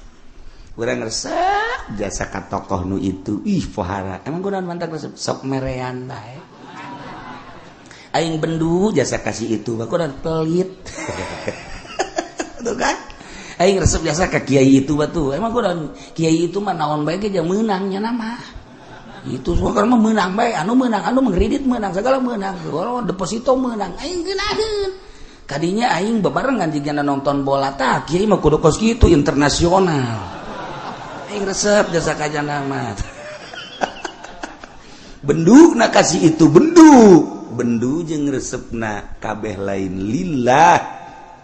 Urang resep jasa ka tokoh nu itu, ih pohara. Emang kunaon mantak resep? Sok merean bae. Aing bendu jasa kasih itu, kunaon pelit. Tuh kan? Aing resep jasa ka kiai itu batu. Emang kunaon kiai itu mah naon bae ge jeung meunang nya nama. Itu semua kan mah meunang bae, anu meunang, anu mengkredit meunang, segala meunang. Kalau deposito meunang, aing geunaheun. Kadinya aing bebarengan jigana nonton bola tah, kiai mah kudu kos kitu internasional. Aing resep jasa ka jana mah. Bendu na kasih itu bendu. Bendu jeung resepna kabeh lain lillah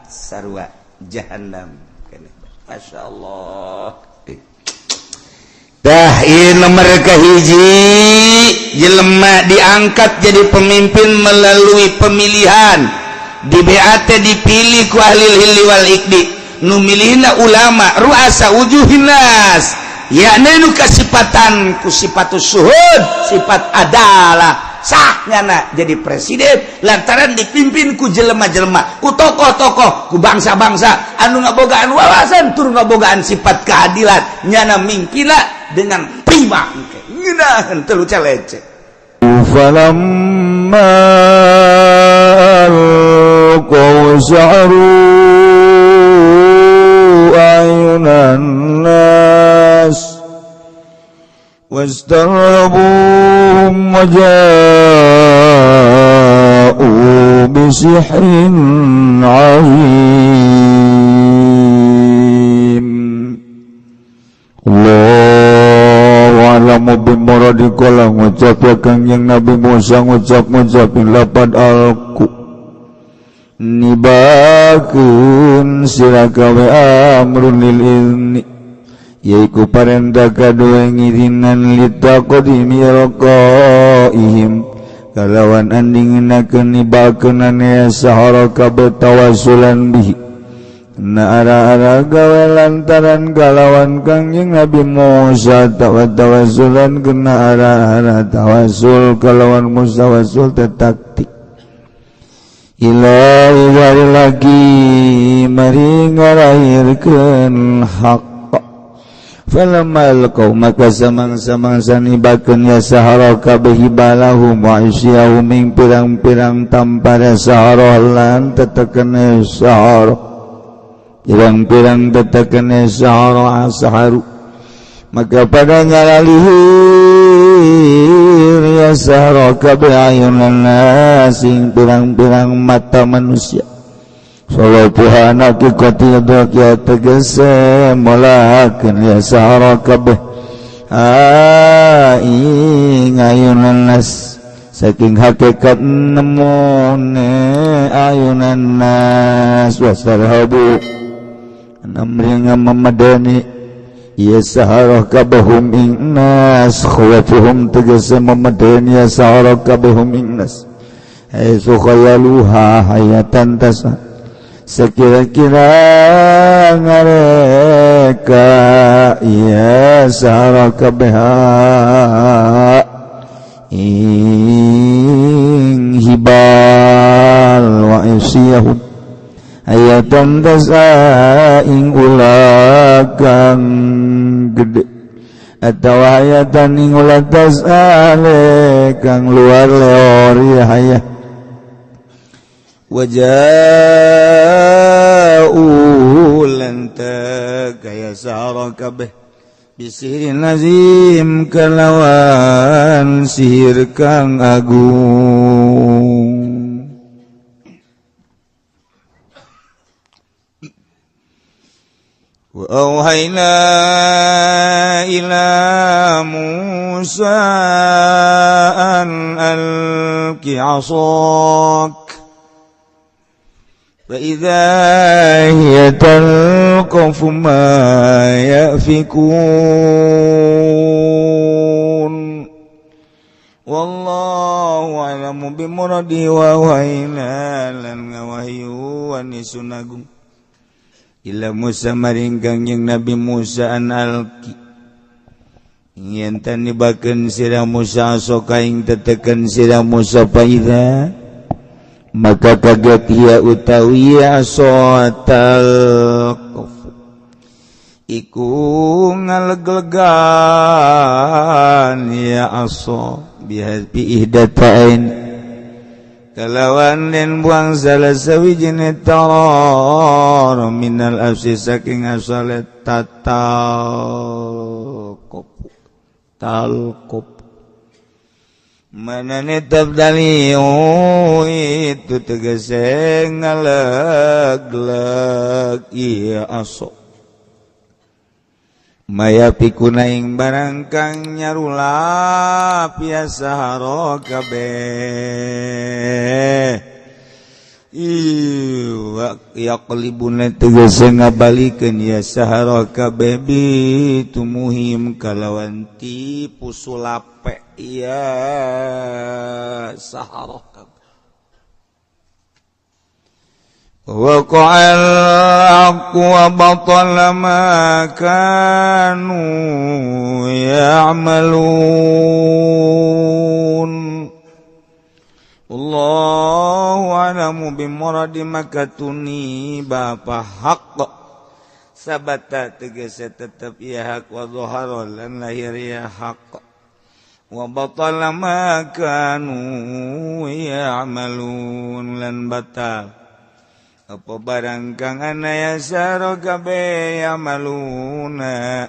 sarua jahannam. Masya Allah. Dah ieu nomor kahiji, jelema diangkat jadi pemimpin melalui pemilihan di BAT, dipilih ku ahli hilli wal iqdi, nu milihna ulama ruasa wujuhin nas, yakni nu kasipatan ku sifatus syuhud, sifat adalah sah nyana jadi presiden lantaran dipimpin ku jelema-jelema, ku tokoh-tokoh, ku bangsa-bangsa anu ngabogaan wawasan tur ngabogaan sifat keadilan. Nyana mingkina dengan prima, ngeunaheun teu lecek. فلما ألقوا سحروا أعين الناس واسترهبوهم وجاءوا بسحر عظيم. الله أعلم بمراده. Kala ngucap ya Kangjeng Nabi Musa, ngucap ngucapin lapad ألقوا nibakeun sira kabeh, أمر للإذن yaiku parentah kadua ngizinan, لتقديم إلقائهم kalawan andinginakeun nibakeunana ya sahara kabeh, توسلا به na ara-ara gawe lantaran kalawan Kangjeng Nabi Musa, tawa توسلا kena ara-ara tawasul kalawan Musa, wasul teh taktik, إلى إظهار الحق mari ngalahirkeun hak. فلما ألقوا maka samang-samangsa nibakeun ya sahara kabeh حبالهم وعصيهم ing pirang-pirang tampare sahara lan tetekene sahara, pirang-pirang tetekene sahara, سحروا maka pada ngalalihir ya sahara kabeh, أعين الناس ing pirang-pirang mata manusia. Salapuhan hakikati ya tegese molahakeun ya sahara kabeh ing أعين الناس saking hakikat nemune أعين الناس. واسترهبوا namri ngamemadani ya sahara kabeh هم ing nas, خوفهم tegese memadani ya sahara kabeh هم ing nas. Haitsu khayaluha hayatan tasa sekira-kira ngareka iya sahara kabeha ing hibal wa isiyahum hayatan tasa ing ulah kang gede atau hayatan ing ulah tasa kang luar leor ya hayah waja'u lan kaya sahara kabeh bisihirin azim kalawan sihir kang agung. Wa auhayna ila Musa an alqi 'asak فإذا هي تلقف ما يأفكون والله أعلم بمراده وأوحينا lan ngawahyuan isun agung ila Musa maring Kangjeng Nabi Musa an alqi yen tan nibakeun sira Musa soka ing teteken sira Musa faida maka kaget ia utawi asotal iku ngaleglegan ya aso bi ihdatain kalawan den buang salah sawijine taror minal afsi saking asale tatal talqop manane tabdaliu itu tegese ngalegleg iya aso maya pikuna ing barang kang nyarulap ya sahara kabeh yaqlibuna tegese ngabalikeun ya sahara kabeh bitumuhim kalawan tipu sulape ya sahara kabeh waqa'al haqqu wa batala ma kanu ya'malun. Allahu a'lamu bimuradi makatuni bapa haqq sabata tegese tetep ya hak wa zahara lan lahir ya haqq wa batala ma kanu ya'malun lan batal apa barang kang ana ya saro kabeh yamaluna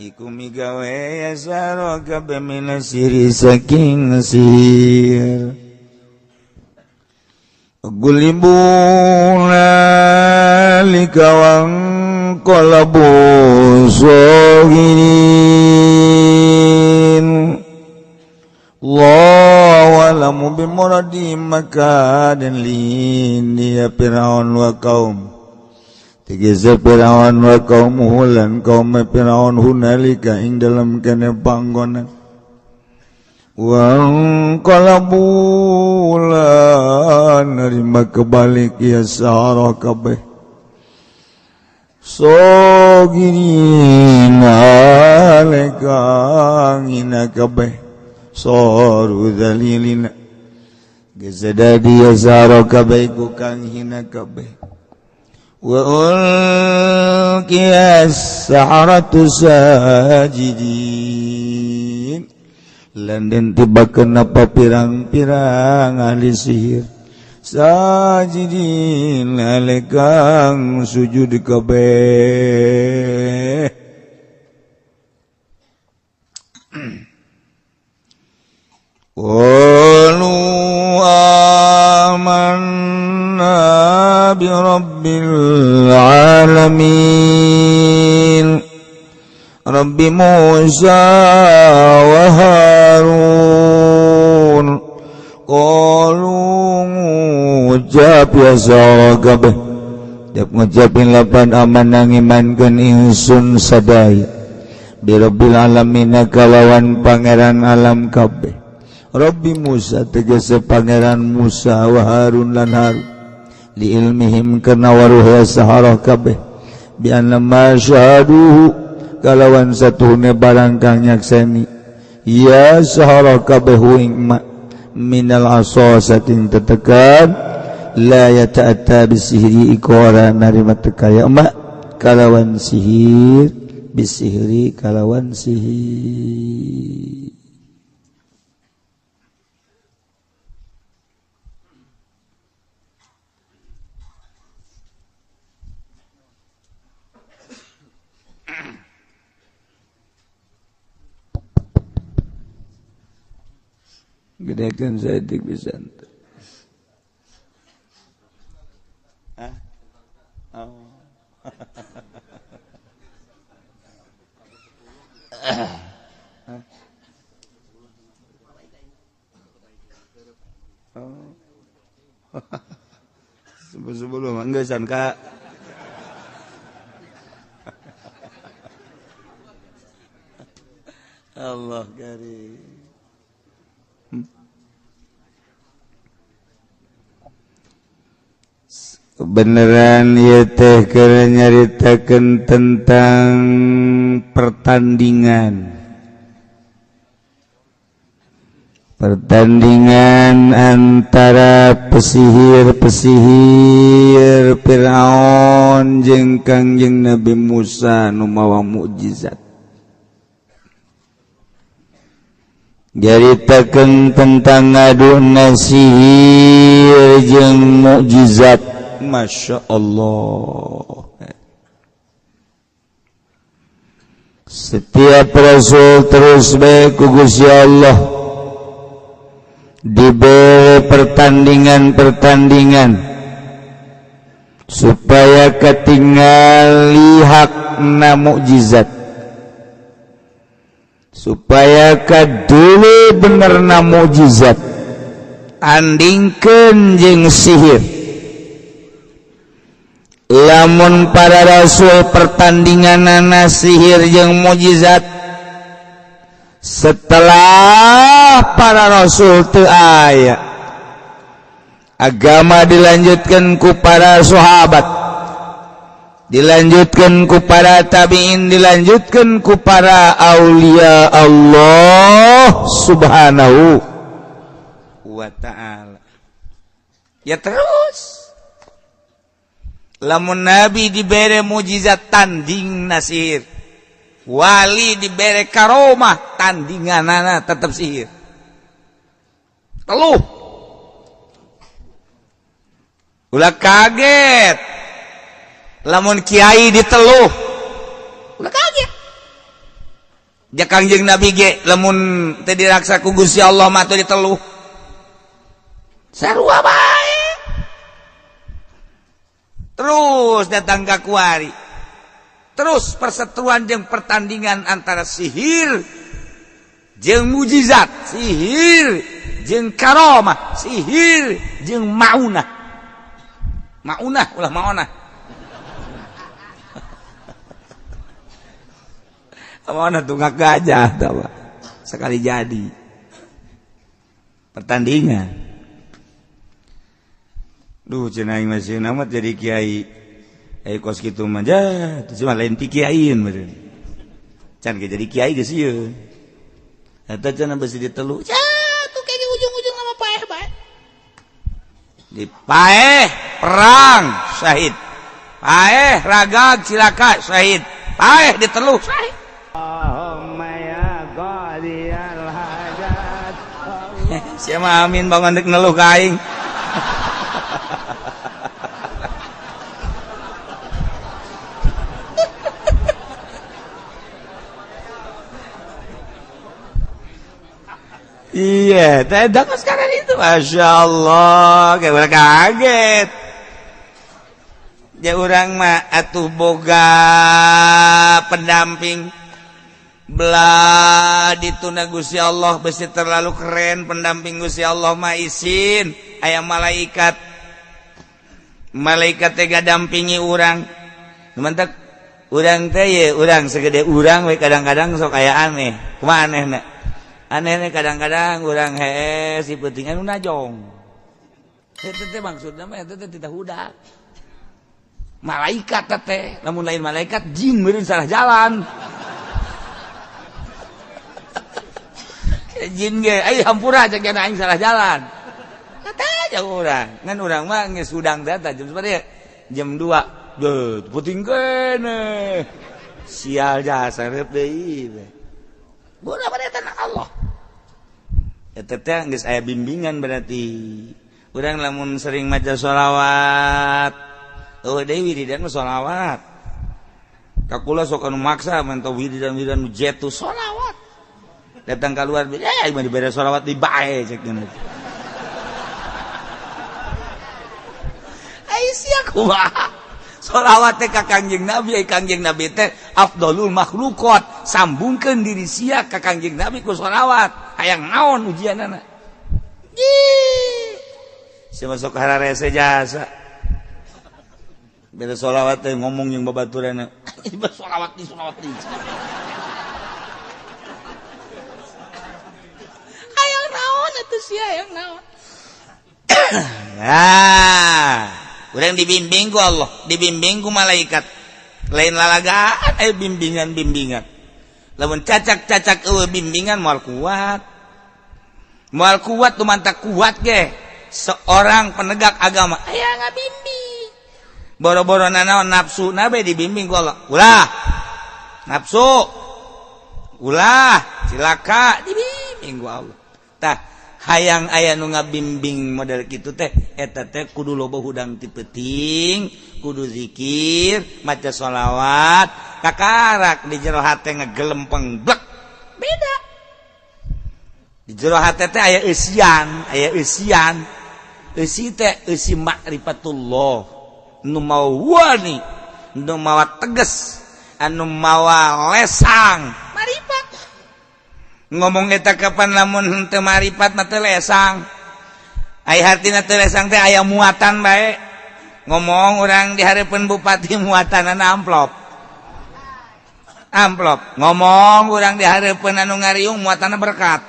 iku migawe ya saro kabeh minasiri saking sihir. Gulibuna likawang qalabu sogirin. Allahu a'lamu bimuradi maka dan lini ya Fir'aun wa kaum tegese Fir'aun wa kaumuhu lan kaum Fir'aun hunalika ing dalam kene panggonan wang qalabu lan nerima kebalik ya sahara kabeh sogirin alekang ina kabeh soru dzalilina gezadadi ya sahara kabeh ku kang hina kabeh wa ulqiyas saharatu sajidin lan den tibakeun apa pirang-pirang ahli sihir sajidin alekang sujud kabeh. Qalu amanna bi rabbil alamin Rabbi Musa wa Harun. Qalu ngucap ya sara kabeh dap ngucapin lapan aman ngimankeun ingsun sadaya bi rabbil alamin kalawan pangeran alam kabeh. Rabbi Musa tegese pangeran Musa wa Harun lan Harun li ilmihim kana waruh saharah kabeh bi anna ma syahaduhu kalawan satuhune barang kang nyakseni ya saharah kabeh ing ma minal asa saking tetekan la yata'atta bisihri iku ora narima teka ya ma kalawan sihir bisihri kalawan sihir. Gedekan saeutik pisan. Hah? Oh. Oh. Sebelum enggak Kak. Allah karim. Beneran ya teh keur nyaritakeun tentang pertandingan. Pertandingan antara pesihir-pesihir Fir'aun jeung Kangjeng Nabi Musa nu mawa mukjizat. Nyaritakeun tentang ngaduna sihir jeung mukjizat. Masya Allah. Setiap rasul terus bae ku Gusti Allah diberi pertandingan-pertandingan supaya ketinggali hakna mukjizat, supaya kadulu benerna mukjizat andingkeun jeung sihir. Lamun para rasul pertandinganana sihir jeung mukjizat, setelah para rasul teu aya, agama dilanjutkan ku para sahabat, dilanjutkan ku para tabi'in, dilanjutkan ku para aulia Allah subhanahu wa ta'ala. Ya terus lamun nabi dibere mukjizat tanding nasir, wali dibere karomah tandinganana tetep sihir. Teluh ulah kaget lamun kiai diteluh, ulah kaget. Ja Kangjeng Nabi ge lamun teu diraksa ku Gusti Allah mah teu diteluh, sarua bae. Terus datang ka kuari, terus perseteruan jeung pertandingan antara sihir jeung mujizat, sihir jeung karomah, sihir jeung maunah. Maunah ulah maonah. Maonah tunggak gajah tawa. Sekali jadi pertandingan. Duh cenah aing masih amat jadi kiai. Kos kitu mah jah, teu mah lain ti kiaiin meureun. Can ge jadi kiai geus sieun. Eta cenah besi ditelu. Cah, tuh kayaknya ujung-ujung sama paeh bae. Di paeh perang syahid. Paeh ragag cilaka syahid. Paeh diteluh syahid. Allahumma ya qadiyal hajat. Sia mah amin bangun deuk neluh ka aing. Iya, tidak sekarang itu, masya Allah, kayak orang kaget. Ya orang mah atuh boga pendamping, belah dituna Gusti Allah besi terlalu keren pendamping Gusti Allah mah isin, aya malaikat, malaikat teh dampingi urang, mantak urang teh ye urang segede urang we kadang-kadang sok aya aneh, kumaha anehna? Aneh kadang-kadang urang hees si peuting anu najong. Eta teh maksudna mah eta teh tidak hudak. Malaikat teh, lamun lain malaikat jin meureun salah jalan. Jin ge ai hampura cek aing salah jalan. Kata aja urang. Ngan urang mah geus hudang teh jam sabaraha? Jam 2. Deuh, peuting keneh. Sial jasa reup deui. Bodoh pada tanah Allah. Eta teh geus aya bimbingan berarti. Urang lamun sering maca sholawat. Eueuh deui wiridan mah sholawat. Kakula sok anu maksa mantau wiridan-wiridan nu jetu sholawat. Datang keluar, mah dibere sholawat di bae cek geuna. Ai sia kumaha? Sholawat teh ka Kangjeng Nabi, ai Kangjeng Nabi teh afdolul makhluqat. Sambungkeun diri sia ka Kangjeng Nabi ku sholawat. Hayang naon ujianana? Ih. Sia masuk hararese jasa. Beda sholawat teh ngomong jeung babaturanna. Sholawat di sholawat di. Hayang naon atuh sia hayang naon. Nah, urang dibimbing ku Allah, dibimbing ku malaikat. Lain lalagaan aya bimbingan-bimbingan. Lamun cacak-cacak eueuh bimbingan moal kuat. Moal kuat tu mantak kuat ge. Seorang penegak agama aya ngabimbing. Boro-boro nanaon nafsu nabe dibimbing ku Allah. Ulah. Nafsu. Ulah, cilaka dibimbing ku Allah. Tah, hayang aya nu ngabimbing model kitu teh eta teh kudu loba hudang ti peuting, kudu zikir, maca sholawat, kakarak di jero hate ngegelempeng blek. Beda. Di jero hate teh aya eusian, aya eusian. Eusi teh eusi makrifatullah. Nu mawa wani, nu mawa tegas, anu mawa lesang, marifat. Ngomong eta kapan lamun henteu marifat mah teu lesang. Ai hartina teu lesang teh aya muatan bae. Ngomong urang di hareupeun bupati muatanana amplop. Amplop. Ngomong urang di hareupeun anu ngariung muatanna berkat.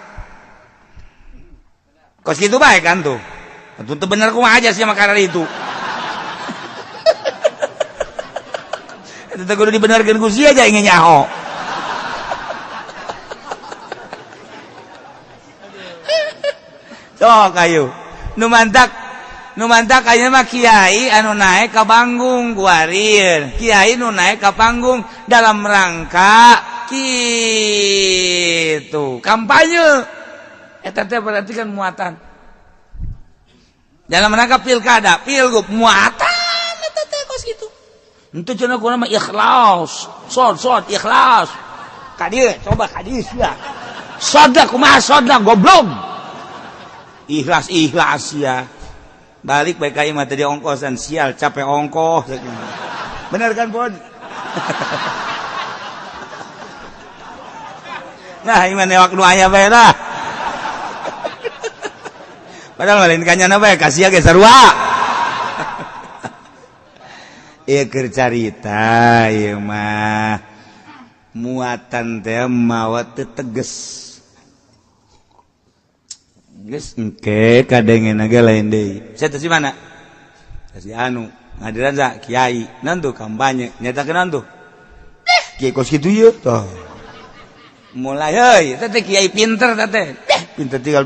Kos kitu bae kan tuh. Atuh teu bener kumaha aja sia makanan itu. Eta kudu dibenerkeun ku sia aja ingin nyaho. Sok ayo. Nu mantak ayeuna mah kiai anu naik ka panggung guarir. Kiai nu naik ka panggung dalam rangka kitu kampanye. Eta teh berarti kan muatan. Dalam rangka pilkada, pilgub muatan eta teh kos kitu. Henteu cenah kuna mah ikhlas. Sod ikhlas. Ka dieu coba ka dieu sia. Soda kumaha soda goblok. Ikhlas ya. Balik bae ka imah tadi ongkosan sial capek ongkoh. Bener kan, Bon? Nah, imah newak nu aya bae lah. Padahal lain kanyana bae kasih ge sarua. Ieu keur carita ieu mah muatan teh mawa teu teges. Geus engke kadengeuna ge lain deui. Saya teh si mana? Si anu ngadiran sa kiai naon tuh kampanye nyatakeun naon tuh? Kiai kos kitu ieu tah. Mulai heuy teh kiai pinter teh. Pinter tinggal